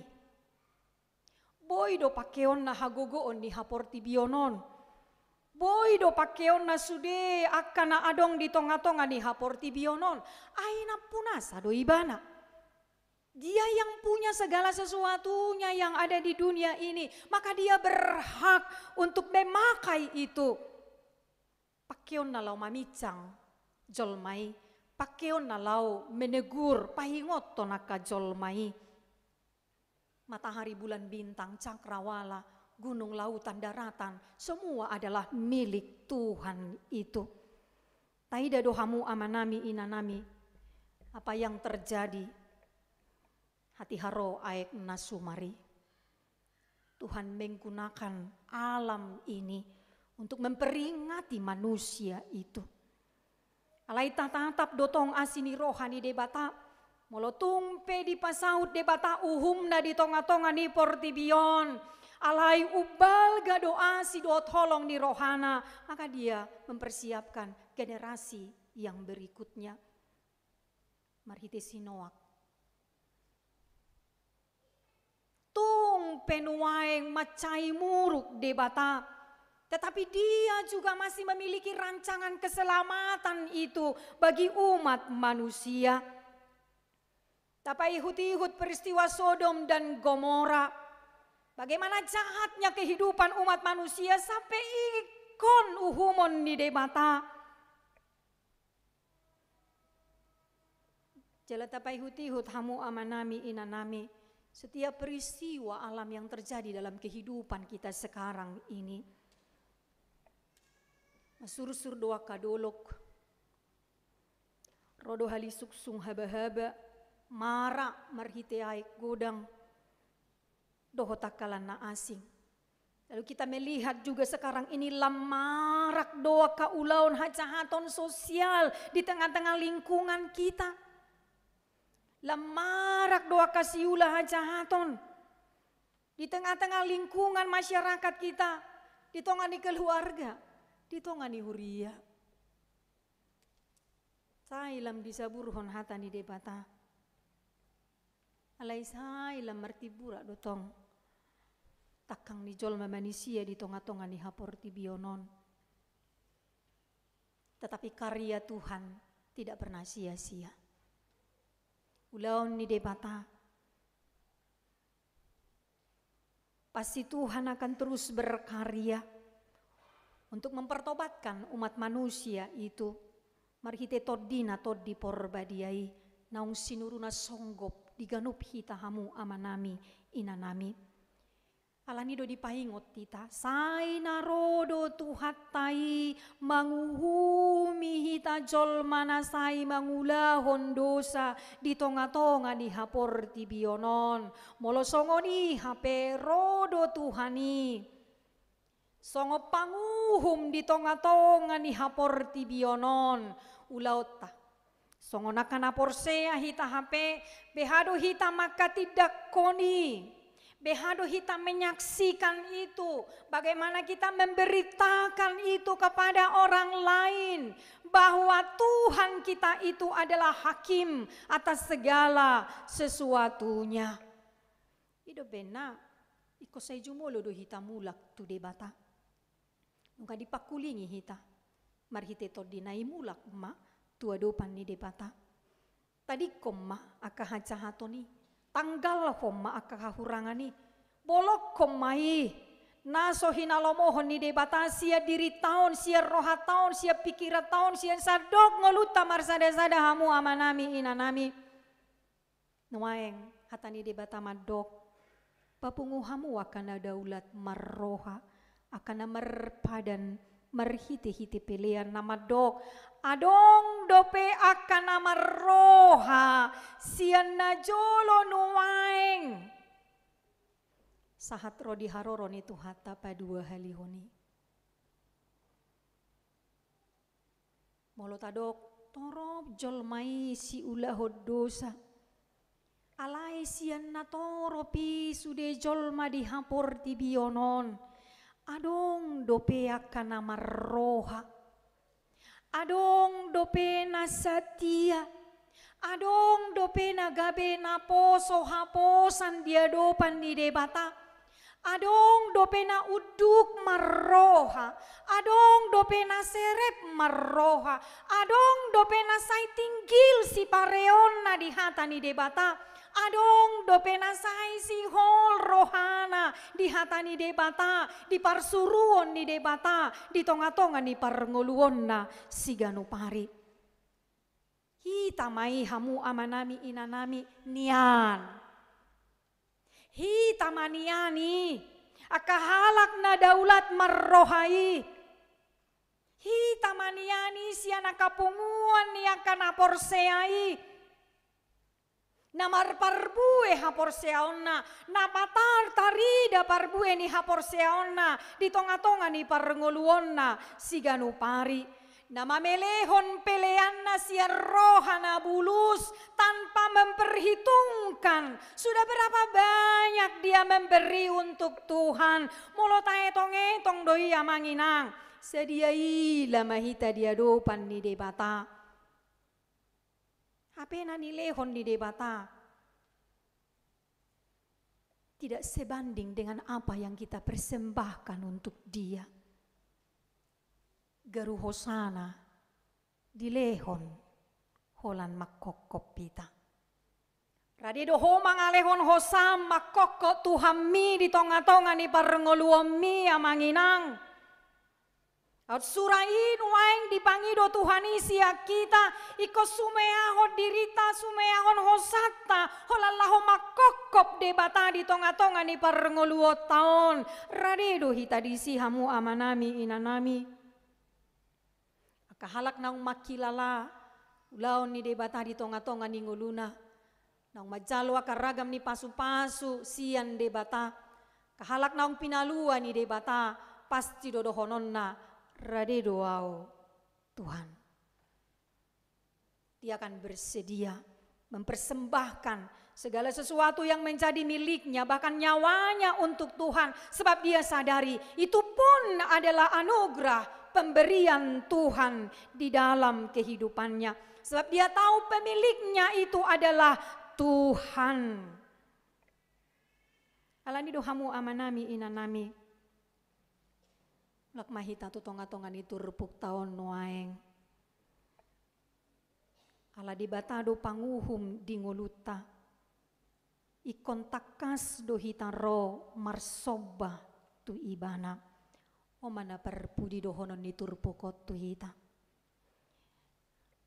Boi do pangkeonna hagogoon ni haportibion on. Boi do pangkeonna sude angka na adong di tonga-tonga ni haportibion on. Ai nampunasa do ibana. Dia yang punya segala sesuatunya yang ada di dunia ini, maka Dia berhak untuk memakai itu. Pangkeonna laho maminsang jolma i, pangkeonna laho menegur, paingothon angka jolma i. Matahari, bulan, bintang, cakrawala, gunung, lautan, daratan, semua adalah milik Tuhan itu. Taida do hamu amanami inanami, apa yang terjadi hatiha ro aek na sumar i. Tuhan menggunakan alam ini untuk memperingati manusia itu. Alai tatatap do tong asi ni roha ni Debata, molo tung pe dipasaut Debata uhumna di tonga-tonga ni portibi on, alai umbalga do asi dohot holong ni rohana, maka Dia mempersiapkan generasi yang berikutnya. Marhite si Noak. Tung pe nuaeng mansai muruk Debata, tetapi Dia juga masih memiliki rancangan keselamatan itu bagi umat manusia. Tapaihut-ihut peristiwa Sodom dan Gomora. Bagaimana jahatnya kehidupan umat manusia sampai ingkon uhumon ni Debata. Jala tapaihut-ihut hamu amanami, inanami, setiap peristiwa alam yang terjadi dalam kehidupan kita sekarang ini. Masursur do angka dolok, ro do halisungsung haba-haba, mara marhite aek godang, dohot angka lan na asing. Lalu kita melihat juga sekarang ini lam marak do angka ulaon hajahaton sosial di tengah-tengah lingkungan kita. Lam marak do angka siula hajahaton di tengah-tengah lingkungan masyarakat kita, di tonga ni keluarga, di tonga ni huria. Sai lam disaburhon hata ni Debata. Alai sai lam martimburak do tong tangkang ni jolma manisia di tonga-tonga ni haportibion on. Tetapi karya Tuhan tidak pernah sia-sia. Ulaon ni Debata. Pasti Tuhan akan terus berkarya untuk mempertobatkan umat manusia itu marhite tondina Tondi Porbadia i naung sinuruna songgop di ganup hita hamu amanami inanami. Alani do dipaingot hita, sai na ro do Tuhanta i manguhumi hita jolma na sai mangulahon dosa di tonga-tonga ni haportibion on. Molo songon i hape ro do Tuhan i songon panguhum di tonga-tonga ni haportibion on. Ulaonta, songon angka na porsea hita hape, beha do hita mangkatindangkon i, beha do hita menyaksikan itu, bagaimana kita memberitakan itu kepada orang lain, bahwa Tuhan kita itu adalah hakim atas segala sesuatunya. I do umbahen na ingkon sai jumolo do hita mulak tu Debata. Nunga dipangkulingi hita marhite tondina i, mulak ma tu adopan ni Debata. Tadingkon ma angka hajahaton i, tanggalhon ma angka hahurangan i, bolongkon ma i na so hinalomohon ni Debata sian dirinta on, sian rohanta on, sian pingkiranta on, sian sandok ngolunta marsada-sada hamu amanami inanami. Nuaeng hata ni Debata mandok, papungu hamu angka na daulat marroha, angka na marpadan marhite-hite pelean, na mandok, adong dope angka na marroha sian najolo nuaeng sahat ro di haroro ni Tuhanta paduahalihon i. Molo tadok, torop jolma i siulahon dosa. Alai sian na torop i sude jolma di haportibion on, adong dope angka na marroha. Adong dope na satia. Adong dope na gabe naposo haposan di adopan ni Debata. Adong dope na unduk marroha, adong dope na serep marroha, adong dope na sai tinggil sipareonna di hata ni Debata, adong dope na sai sihol rohana di hata ni Debata, di parsuruon ni Debata, di tonga-tonga ni parngoluonna siganup ari. Hita ma i hamu amanami inanami nian. Hita ma nian i, angka halak na daulat marroha i. Hita ma nian i sian angka punguan ni angka na porsea i. Na marparbue haporseaonna, na patar tarida parbue ni haporseaonna di tonga-tonga ni parngoluonna siganup ari. Na mamelehon peleanna sian roha na bulus, tanpa memperhitungkan sudah berapa banyak dia memberi untuk Tuhan. Molo taetong-etong do i amang inang, sadia ila ma hita di adopan ni Debata. Hape na nilehon ni Debata tidak sebanding dengan apa yang kita persembahkan untuk Dia. Garu hosana dilehon holan mangkophop hita. Rade do ho mangalehon hosa mangkophop Tuhanmi di tonga-tonga ni parngoluonmi amang inang. Aut sura i nuaeng dipangido Tuhan i sian hita, ingkon sumeahon dirinta, sumeahon hosanta, holan laho mangkophop Debata di tonga-tonga ni parngoluonta on. Rade do hita disi hamu amanami, inanami. Angka halak naung mangkilala ulaon ni Debata di tonga-tonga ni ngoluna, naung manjalo angka ragam ni pasu-pasu sian Debata, angka halak naung pinalua ni Debata, pasti do dohononna, rade do ahu, Tuhan. Dia akan bersedia mempersembahkan segala sesuatu yang menjadi miliknya, bahkan nyawanya untuk Tuhan, sebab dia sadari itu pun adalah anugerah pemberian Tuhan di dalam kehidupannya. Sebab dia tahu pemiliknya itu adalah Tuhan. Alani do hamu amanami, inanami, mulak ma hita tu tonga-tonga ni turpukta on nuaeng. Ala Debata do panguhum di ngolunta. Ingkon tangkas do hita ro marsomba tu Ibana. On ma na parpudi dohonon ni turpuk on tu hita.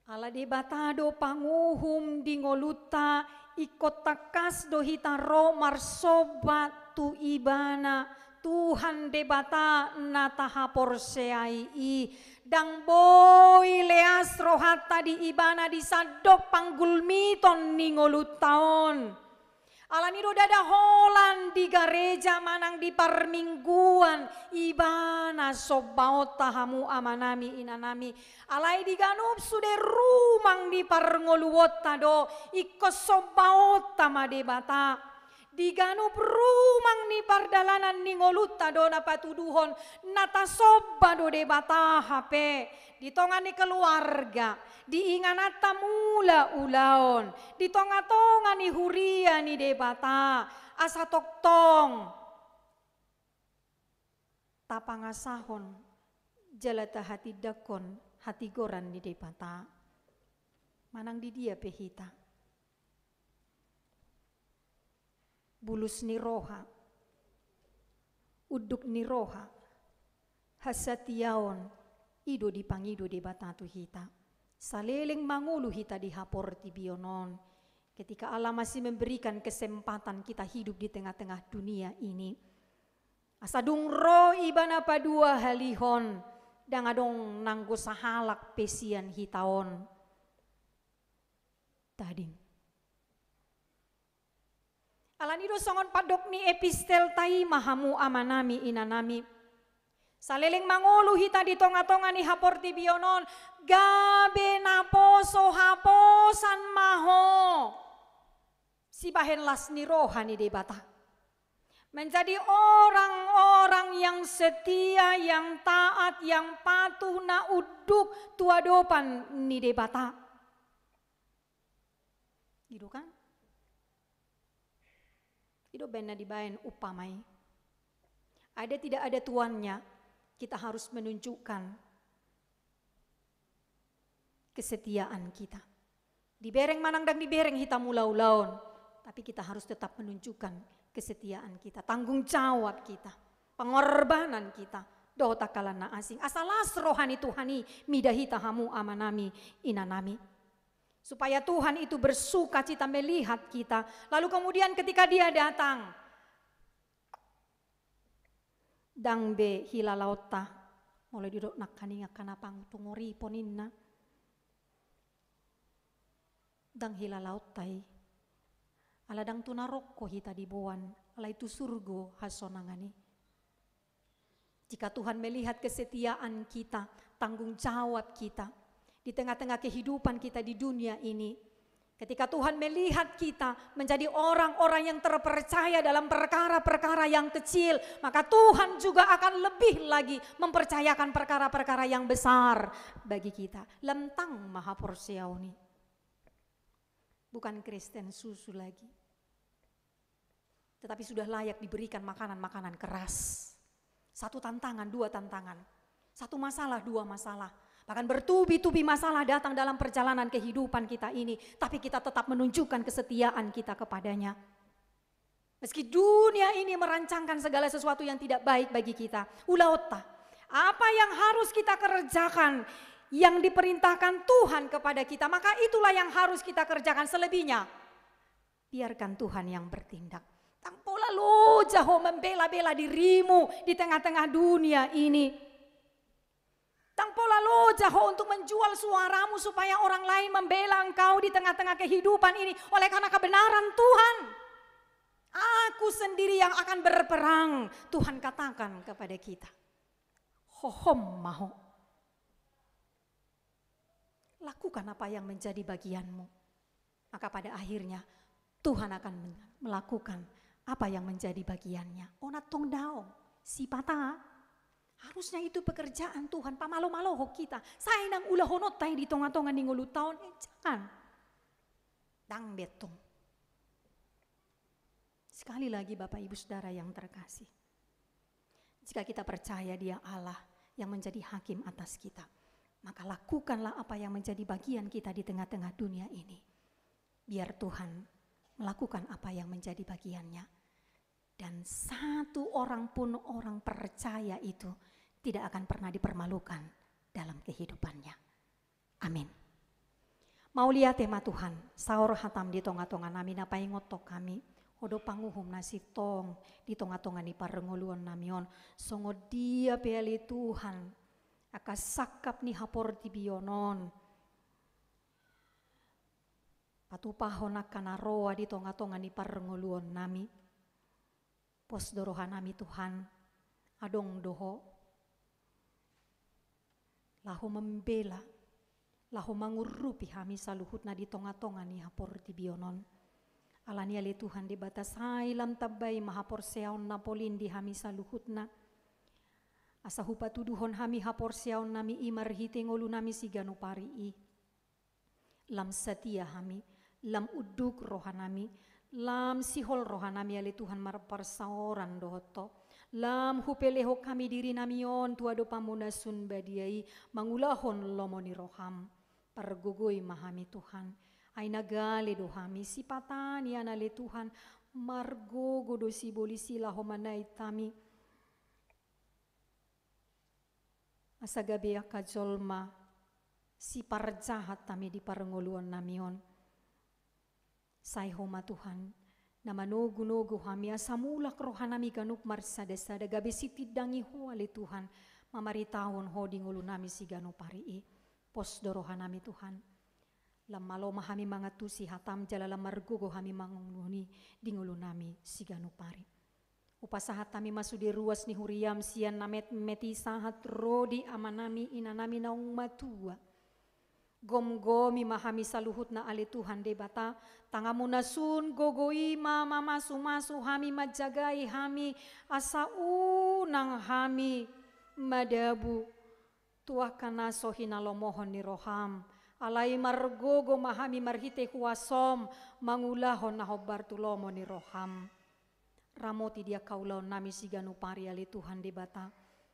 Ala Debata do panguhum di ngolunta, ingkon tangkas do hita ro marsomba tu Ibana, Tuhan Debata na tahaporseai i. Ndang boi leas rohanta di Ibana di sandok panggulmiton ni ngolunta on. Alani do ndada holan di gareja manang di parmingguan Ibana sombaonta, hamu amanami, inanami. Alai di ganup sude rumang ni parngoluonta do, ingkon sombaonta ma Debata. Di ganup rumang ni pardalanan ni ngolunta do na patuduhon, na tasomba do Debata hape. Di tonga ni keluarga, di ingananta mula ulaon, di tonga-tonga ni huria ni Debata, asa tongtong tapangasahon jala tahatindangkon hatigoran ni Debata. Manang di dia pe hita. Bulus ni roha, unduk ni roha, hasatiaon, i do dipangido Debata tu hita. Saleleng mangolu hita di haportibion on, ketika Allah masih memberikan kesempatan kita hidup di tengah-tengah dunia ini. Asa dung ro Ibana paduahalihon, ndang adong nanggo sahalak pe sian hita on. Tading. Alani do songon pandok ni epistelta i ma hamu amanami, inanami. Saleleng mangolu hita di tonga-tonga ni haportibion on, gabe naposo haposan ma ho sibahen las ni roha ni Debata. Menjadi orang-orang yang setia, yang taat, yang patuh, na unduk tu adopan ni Debata. I do kan? I do baen na dibaen umpama i. Ada tidak ada tuannya, kita harus menunjukkan kesetiaan kita. Dibereng manang ndang dibereng hita mula ulaon, tapi kita harus tetap menunjukkan kesetiaan kita, tanggung jawab kita, pengorbanan kita, dohot angka na asing. Asa las roha ni Tuhan i mida hita hamu amanami, inanami. Supaya Tuhan itu bersukacita melihat kita. Lalu kemudian ketika Dia datang, ndang be hilalaonta, molo didok nangkaningan angka na pangtungoripon ninna. Ndang hilalaonta i. Ala ndang tu narokko hita diboan, alai tu surgo hasonangan i. Jika Tuhan melihat kesetiaan kita, tanggung jawab kita di tengah-tengah kehidupan kita di dunia ini, ketika Tuhan melihat kita menjadi orang-orang yang terpercaya dalam perkara-perkara yang kecil, maka Tuhan juga akan lebih lagi mempercayakan perkara-perkara yang besar bagi kita. Lantang ma haporseaon i. Bukan Kristen susu lagi. Tetapi sudah layak diberikan makanan-makanan keras. Satu tantangan, dua tantangan. Satu masalah, dua masalah. Bahkan bertubi-tubi masalah datang dalam perjalanan kehidupan kita ini. Tapi kita tetap menunjukkan kesetiaan kita kepada-Nya. Meski dunia ini merancangkan segala sesuatu yang tidak baik bagi kita. Ulaonta. Apa yang harus kita kerjakan, yang diperintahkan Tuhan kepada kita, maka itulah yang harus kita kerjakan. Selebihnya, biarkan Tuhan yang bertindak. Ndang pola loja ho membela-bela dirimu di tengah-tengah dunia ini. Ndang pola loja ho untuk menjual suaramu supaya orang lain membela engkau di tengah-tengah kehidupan ini oleh karena kebenaran Tuhan. Aku sendiri yang akan berperang, Tuhan katakan kepada kita. Hohom ma ho. Lakukan apa yang menjadi bagianmu. Maka pada akhirnya Tuhan akan men-, melakukan apa yang menjadi bagiannya. Unang tong daong, sipata. Harusnya itu pekerjaan Tuhan, pamalo-malohon hita. Sai nang ulahononta i di tonga-tonga ni ngolunta on, eh, jangan. Ndang be tong. Sekali lagi, Bapak, Ibu, Saudara yang terkasih, jika kita percaya Dia Allah yang menjadi hakim atas kita, maka lakukanlah apa yang menjadi bagian kita di tengah-tengah dunia ini. Biar Tuhan melakukan apa yang menjadi bagiannya. Dan satu orang pun orang percaya itu tidak akan pernah dipermalukan dalam kehidupannya. Amin. Mauliate ma Tuhan, saor hataM di tonga-tonga nami na paingothon hami, Ho do panguhum na sintong di tonga-tonga ni parngoluon nami on. Songon dia pe ale Tuhan, angka sangkap ni haportibion on, patupahon angka na roa di tonga-tonga ni parngoluon nami. Pos do roha nami Tuhan, adong do Ho, laho mambela, laho mangurupi hami saluhutna di tonga-tonga ni haportibion on. Alani i ale Tuhan Debata, sai lam tambai ma haporseaon na polin di hami saluhutna. Asa hupatuduhon hami haporseaon nami i marhite ngolu nami siganup ari i. Lam satia hami, lam unduk roha nami, lam sihol roha nami ale Tuhan marparsaoran dohot Ho. Lam hupelehon hami diri nami on tu adopanMu na sun badia i, mangulahon lomo ni rohaM. Pargogoi ma hami Tuhan. Ai na gale do hami sipata nian ale Tuhan, margogo do sibolis i laho manait hami. Asa gabe angka jolma siparjahat hami di parngoluon nami on. Sai Ho ma Tuhan, na manogu-nogu hami asa mulak roha nami ganup marsada-sada, gabe sitindangi Ho ale Tuhan, mamaritahon Ho di ngolu nami siganup ari i. Pos do roha nami Tuhan. Lam malo ma hami mangantusi hataM jala lam margogo hami mangulahon i di ngolu nami siganup ari. Hupasahat hami ma sude ruas ni huriaM sian na metmet i sahat ro di amanami inanami naung matua. Gomgomi ma hami saluhutna ale Tuhan Debata, tanganMu na sun gogo i ma mamasu-masu hami, manjagai hami, asa unang hami madabu tu angka na so hinalomohon ni rohaM. Alai margogo ma hami marhite huasoM mangulahon na hombar tu lomo ni rohaM. Ramoti di angka ulaon nami siganup ari ale Tuhan Debata.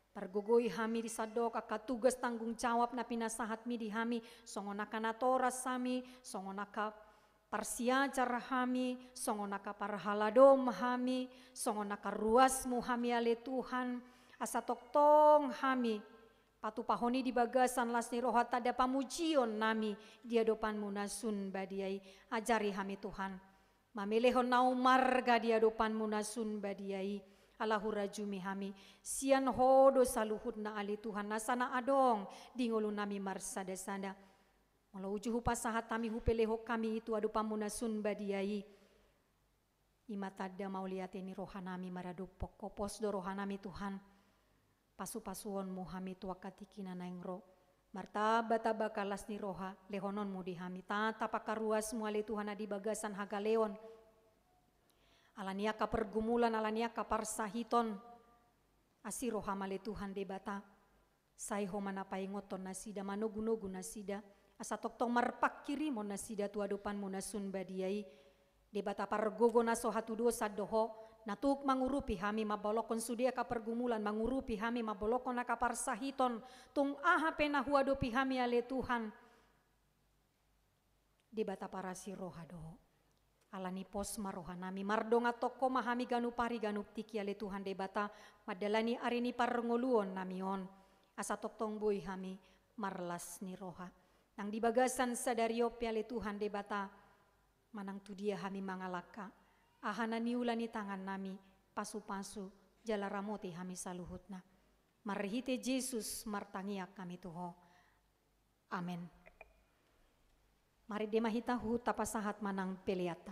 Pargogoi hami di sandok angka tugas tanggung jawab na pinasahatMi di hami, songon angka natoras hami, songon angka parsiajar hami, songon angka parhaladoM hami, songon angka ruasMu hami ale Tuhan, asa tongtong hami patupahon i di bagasan las ni roha, tanda pamujion nami di adopanMu na sun badia i. Ajari hami Tuhan mamelehon na umarga di adopanMu na sun badia i. Ala hurajumi hami, sian Ho do saluhutna ale Tuhan, nasa na adong di ngolu nami marsada-sada. Molo uju hupasahat hami, hupelehon hami i tu adopanMu na sun badia i, i ma tanda mauliate ni roha nami maradophon Ho. Pos do roha nami Tuhan, pasu-pasuonMu hami tu angka tingki na naeng ro. Martamba-tamba angka las ni roha lehononMu di hami, tatap angka ruasMu ale Tuhan na di bagasan hagaleon. Alani angka pergumulan, alani angka parsahiton, asi rohaM ale Tuhan Debata. Sai Ho ma na paingothon nasida, manogu-nogu nasida, asa tongtong marpanghirimon nasida tu adopanMu na sun badia i. Debata pargogo, na so hatudosan do Ho, na tuk mangurupi hami mambolongkon sude angka pergumulan, mangurupi hami mambolongkon angka parsahiton, tung aha pe na huadopi hami ale Tuhan. Debata parasi roha do Ho. Alani pos ma roha nami, mardongan Ho ma hami ganup ari ganup tingki ale Tuhan Debata, mandalani ari ni parngoluon nami on, asa tongtong boi hami marlas ni roha. Nang di bagasan sadari on pe ale Tuhan Debata, manang tu dia hami mangalangka, aha na niula ni tangan nami, pasu-pasu jala ramoti hami saluhutna. Marhite Jesus martangiang hami tu Ho. Amen. Marende ma hita, huhut tapasahat ma nang peleanta.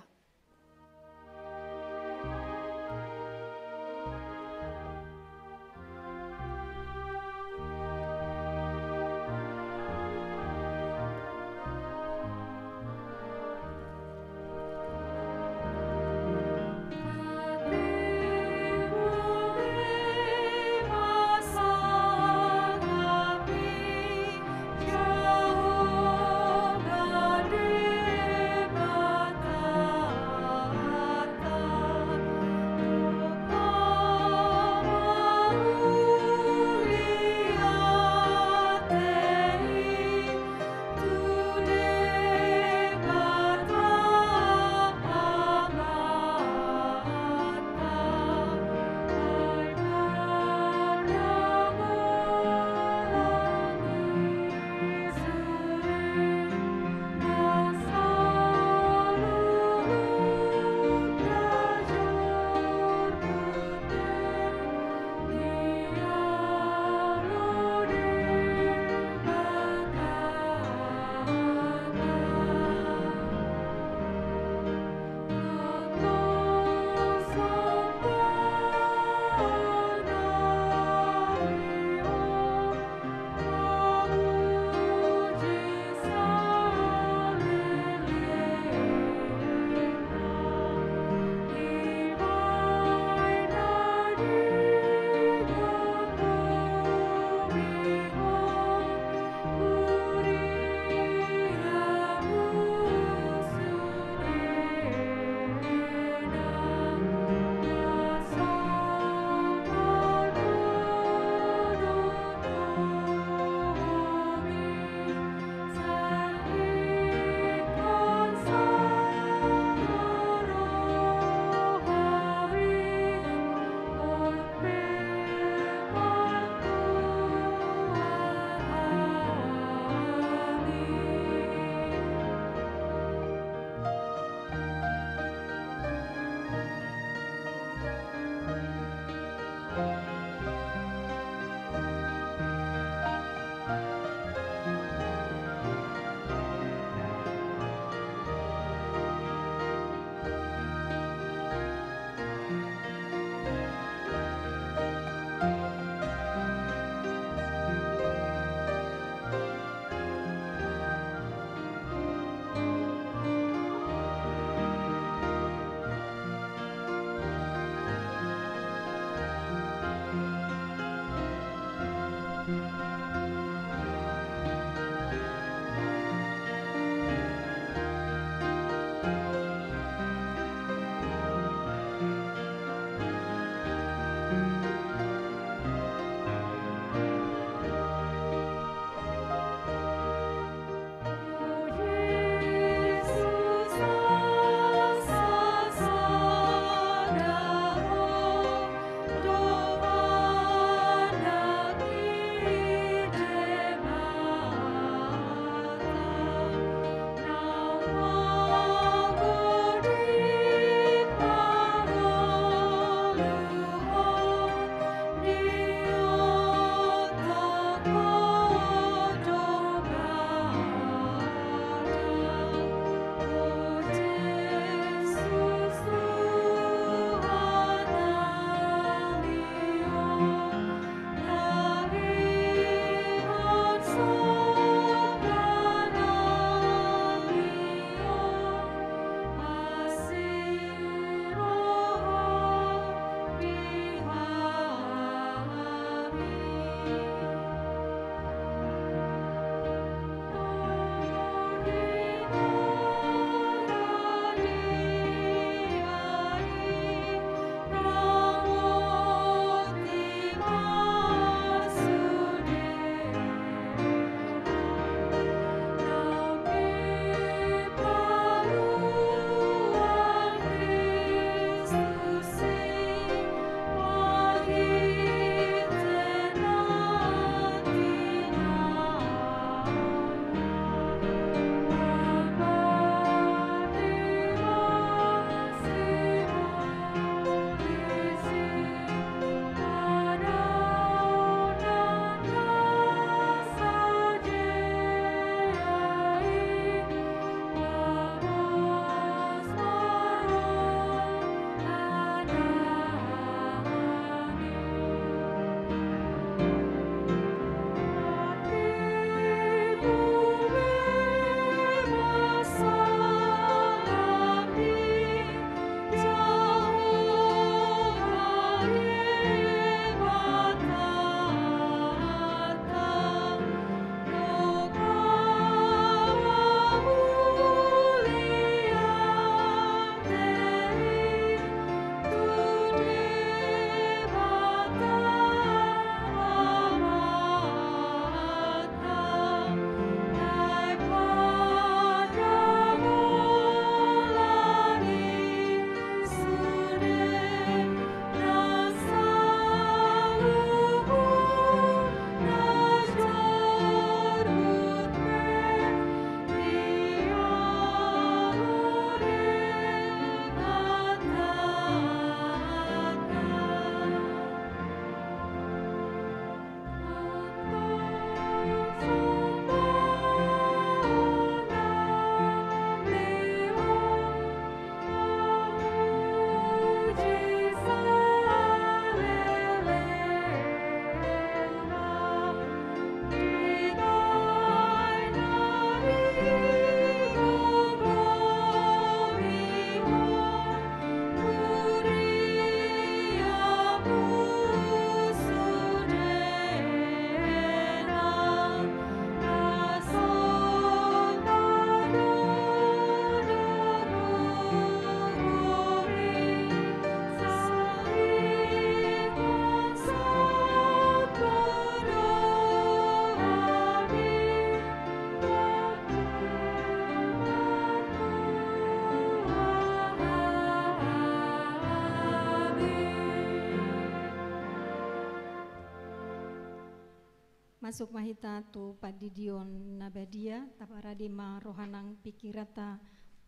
Masuk ma hita tu pandidion na badia, taparade ma roha nang pingkiranta,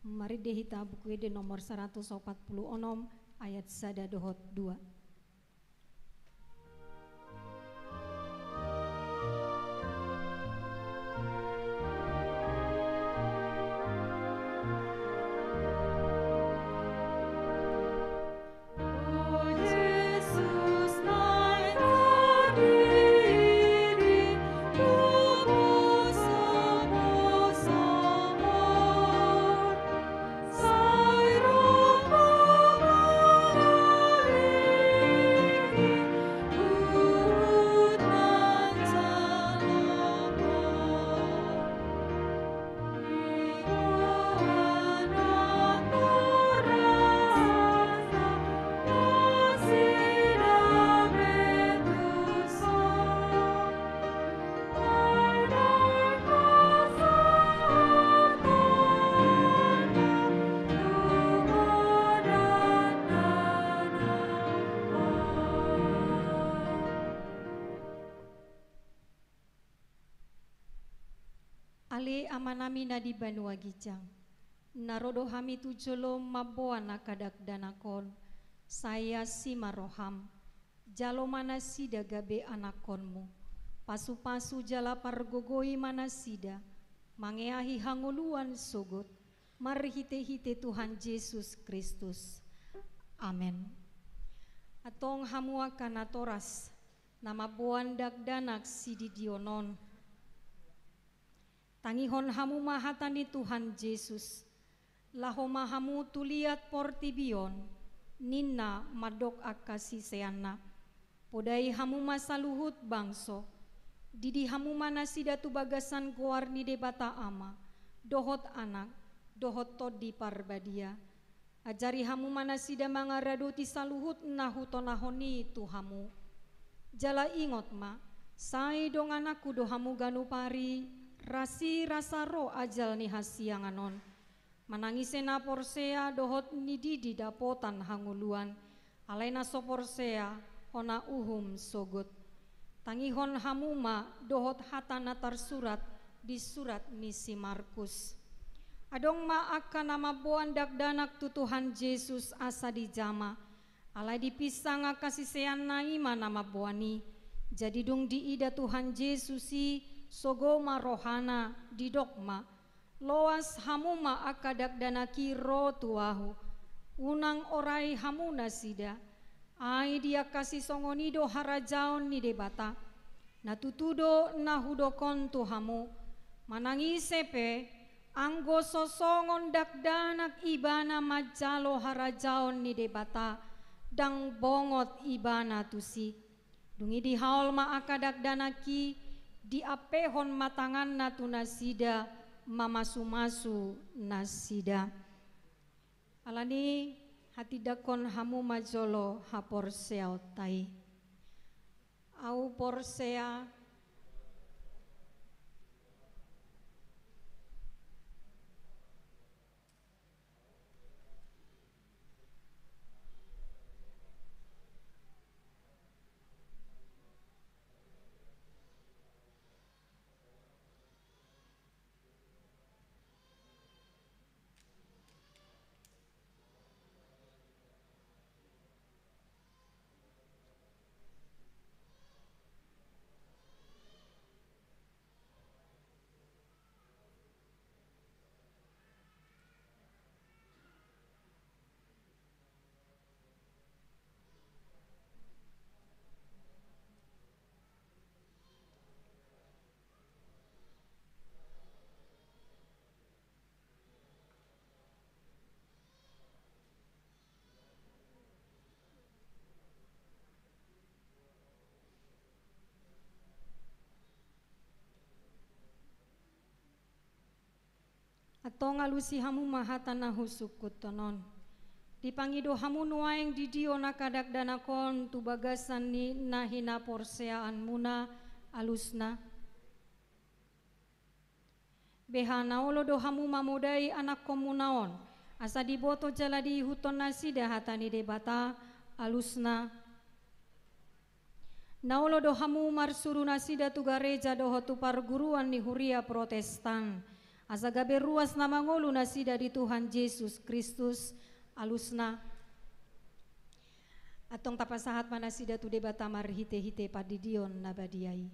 marende hita Buku Ende nomor saratus opat pulu onom, ayat sada dohot dua. Ale Amanami na di banua ginjang, na ro do hami tu jolom mamboan angka dakdanak on, sai asi ma roham, jalo ma nasida gabe anakkonmu, pasupasu jala pargogoi ma nasida, mangeahi hangoluan sogot, marhitehite Tuhan Jesus Kristus. Amen. Antong hamu angka natoras, na mamboan dakdanak sididion on, tangihon hamu ma hata ni Tuhan Jesus, laho ma hamu tu liat portibi on, ninna mandok angka siseanna. Podai hamu ma saluhut bangso, didi hamu ma nasida tu bagasan goar ni Debata Ama, dohot Anak, dohot Tondi Parbadia. Ajari hamu ma nasida mangaradoti saluhut na hutonahon i tu hamu. Jala ingot ma, sai dongananku do hamu ganup ari, rasirasa ro ajal ni hasiangan on. Manang ise na porsea dohot nididi dapotan hangoluan, alai na so porsea, hona uhum sogot. Tangihon hamu ma dohot hata na tarsurat di surat ni si Markus. Adong ma angka na mamboan dakdanak tu Tuhan Jesus asa dijama, alai dipinsang angka siseanna i ma na mamboan i. Jadi dung diida Tuhan Jesus i, sogo ma rohana, didok ma, loas hamu ma angka dakdanak i ro tu ahu, unang orai hamu nasida. Ai di angka sisongon i do harajaon ni Debata. Na tutu do na hudok on tu hamu, manang ise pe, anggo so songon dakdanak ibana manjalo harajaon ni Debata, ndang bongot ibana tusi. Dung i dihaol ma angka dakdanak i, diampehon ma tanganna tu nasida, mamasumasu nasida. Alani i, hatindangkon hamu ma jolo haporseaonta i. Ahu porsea. Antong alusi hamu ma hata na husungkunhon on. Dipangido hamu nuaeng didion angka dakdanak on tu bagasan ni na hinaporseaanmuna, alusna. Beha na olo do hamu mamodai anakkonmuna on, asa diboto jala diihuthon nasida hata ni Debata, alusna. Na olo do hamu marsuru nasida tu gareja dohot tu parguruan ni huria Protestan, asa gabe ruas na mangolu nasida di Tuhan Jesus Kristus, alusna. Antong tapasahat ma nasida tu Debata marhite-hite pandidion na badia i.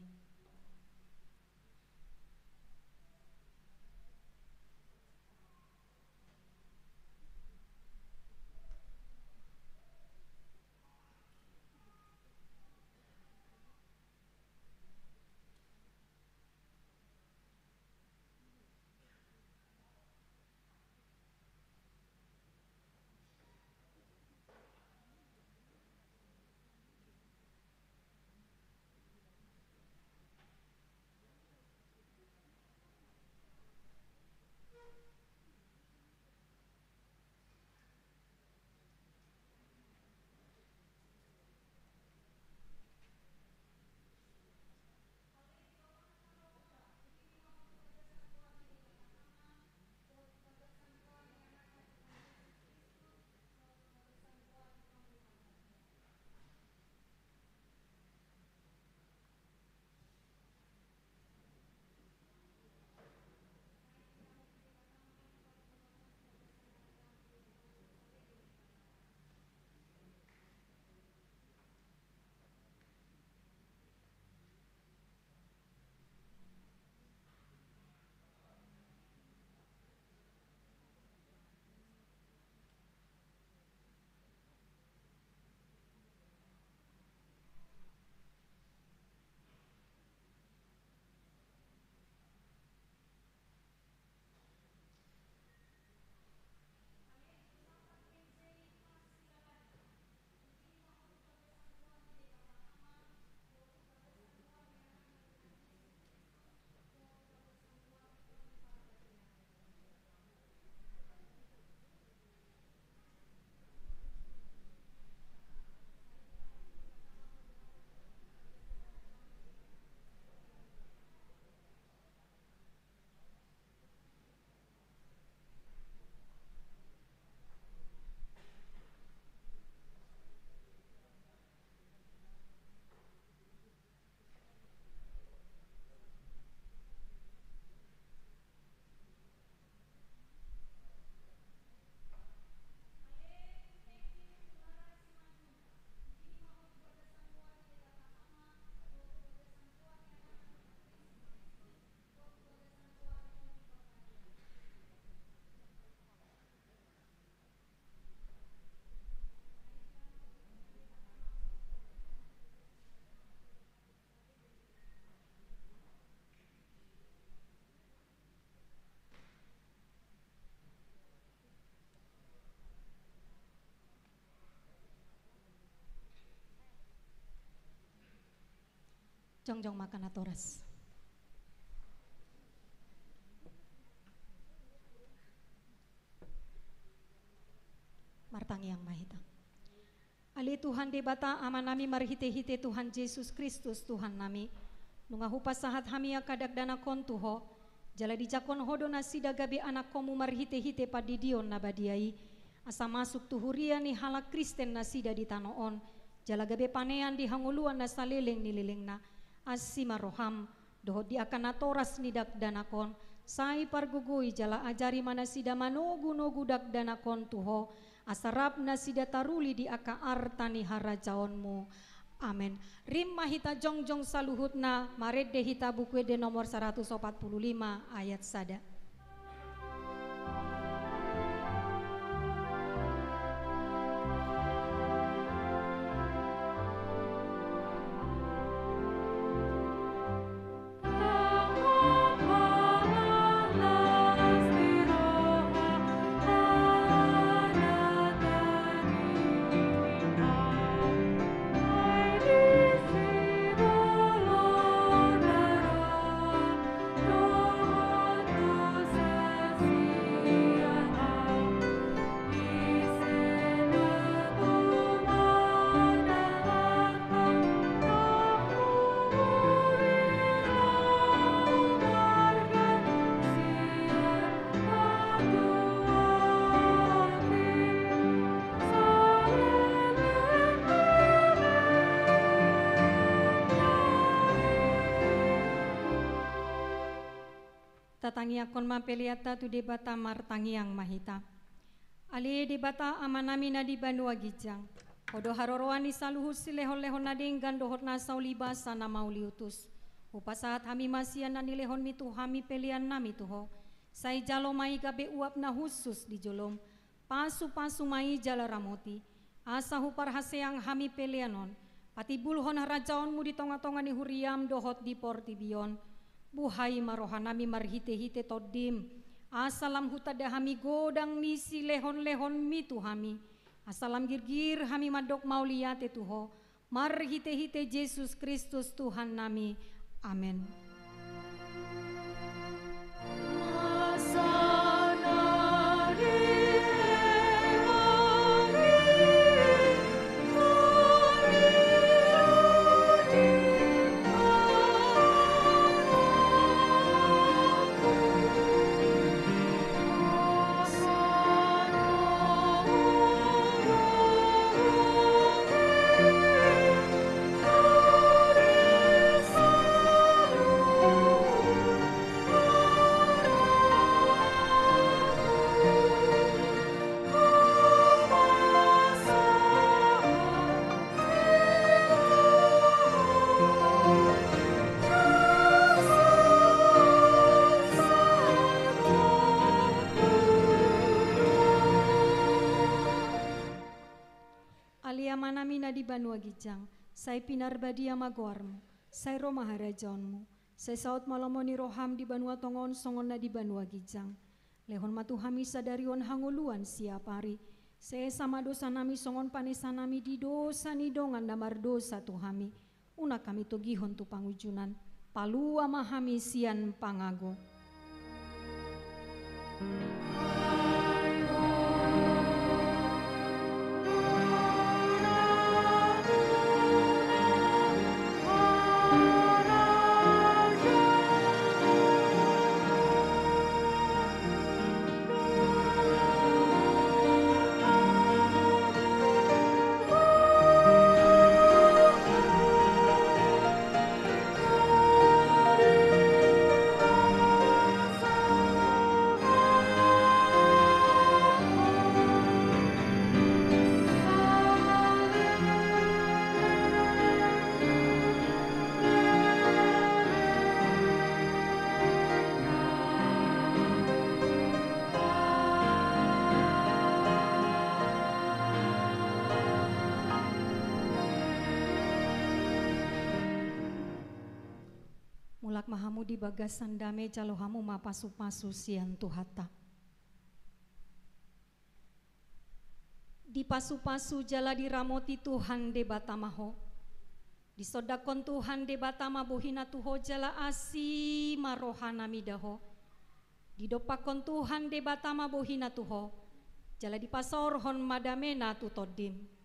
Jongjong ma angka natoras. Martangiang ma hita. Ale Tuhan Debata Amanami, marhite-hite Tuhan Jesus Kristus Tuhannami, nunga hupasahat hami angka dakdanak on tu Ho, jala dijangkon Ho do nasida gabe anakkonmu marhite-hite pandidion na badia i, asa masuk tu huria ni halak Kristen nasida di tano on, jala gabe panean di hangoluan na saleleng ni lelengna. Asi ma roham, dohot di angka natoras ni dakdanak on, sai pargogoi jala ajari ma nasida manogu-nogu dakdanak on tu Ho, asa rap nasida taruli di angka arta ni harajaonmu. Amen. Rap ma hita jongjong saluhutna, marende hita Buku Ende nomor saratus opat pulu lima ayat sada. Tangiangkon ma peleanta tu Debata. Martangiang ma hita. Ale Debata Amanami na di banua ginjang, Ho do haroroan ni saluhut silehonlehon na denggan dohot na saulibasa na mauliutus. Hupasahat hami ma sian na nilehonMi tu hami peleannami tu Ho. Sai jalo ma i gabe uap na hushus di joloM. Pasupasu ma i jala ramoti, asa huparhaseang hami pelean on patimbulhon harajaonMu di tongatonga ni huriaM dohot di portibi on. Buhai ma rohanami marhitehite TondiM, asa lam hutanda hami godang ni silehonlehonMi tu hami, asa lam girgir hami mandok mauliate tu Ho, marhitehite Jesus Kristus Tuhannami. Amen. Ale Amanami na di banua ginjang, sai pinarbadia ma goarMu, sai ro ma harajaonMu, sai saut ma lomo ni rohaM di banua tonga on songon na di banua ginjang. Lehon ma tu hami sadari on hangoluan siapari. Sesa ma dosanami songon panesanami di dosa ni dongan na mardosa tu hami. Unang hami togihon tu pangunjunan. Palua ma hami sian pangago. Mulak ma hamu di bagasan dame, jalo hamu ma pasupasu sian Tuhanta. Dipasupasu jala diramoti Tuhan Debata ma ho. Disondangkon Tuhan Debata ma bohiNa tu ho jala asi ma rohaNa mida ho. Didompakkon Tuhan Debata ma bohiNa tu ho, jala dipasaorhon ma dameNa tu tondim.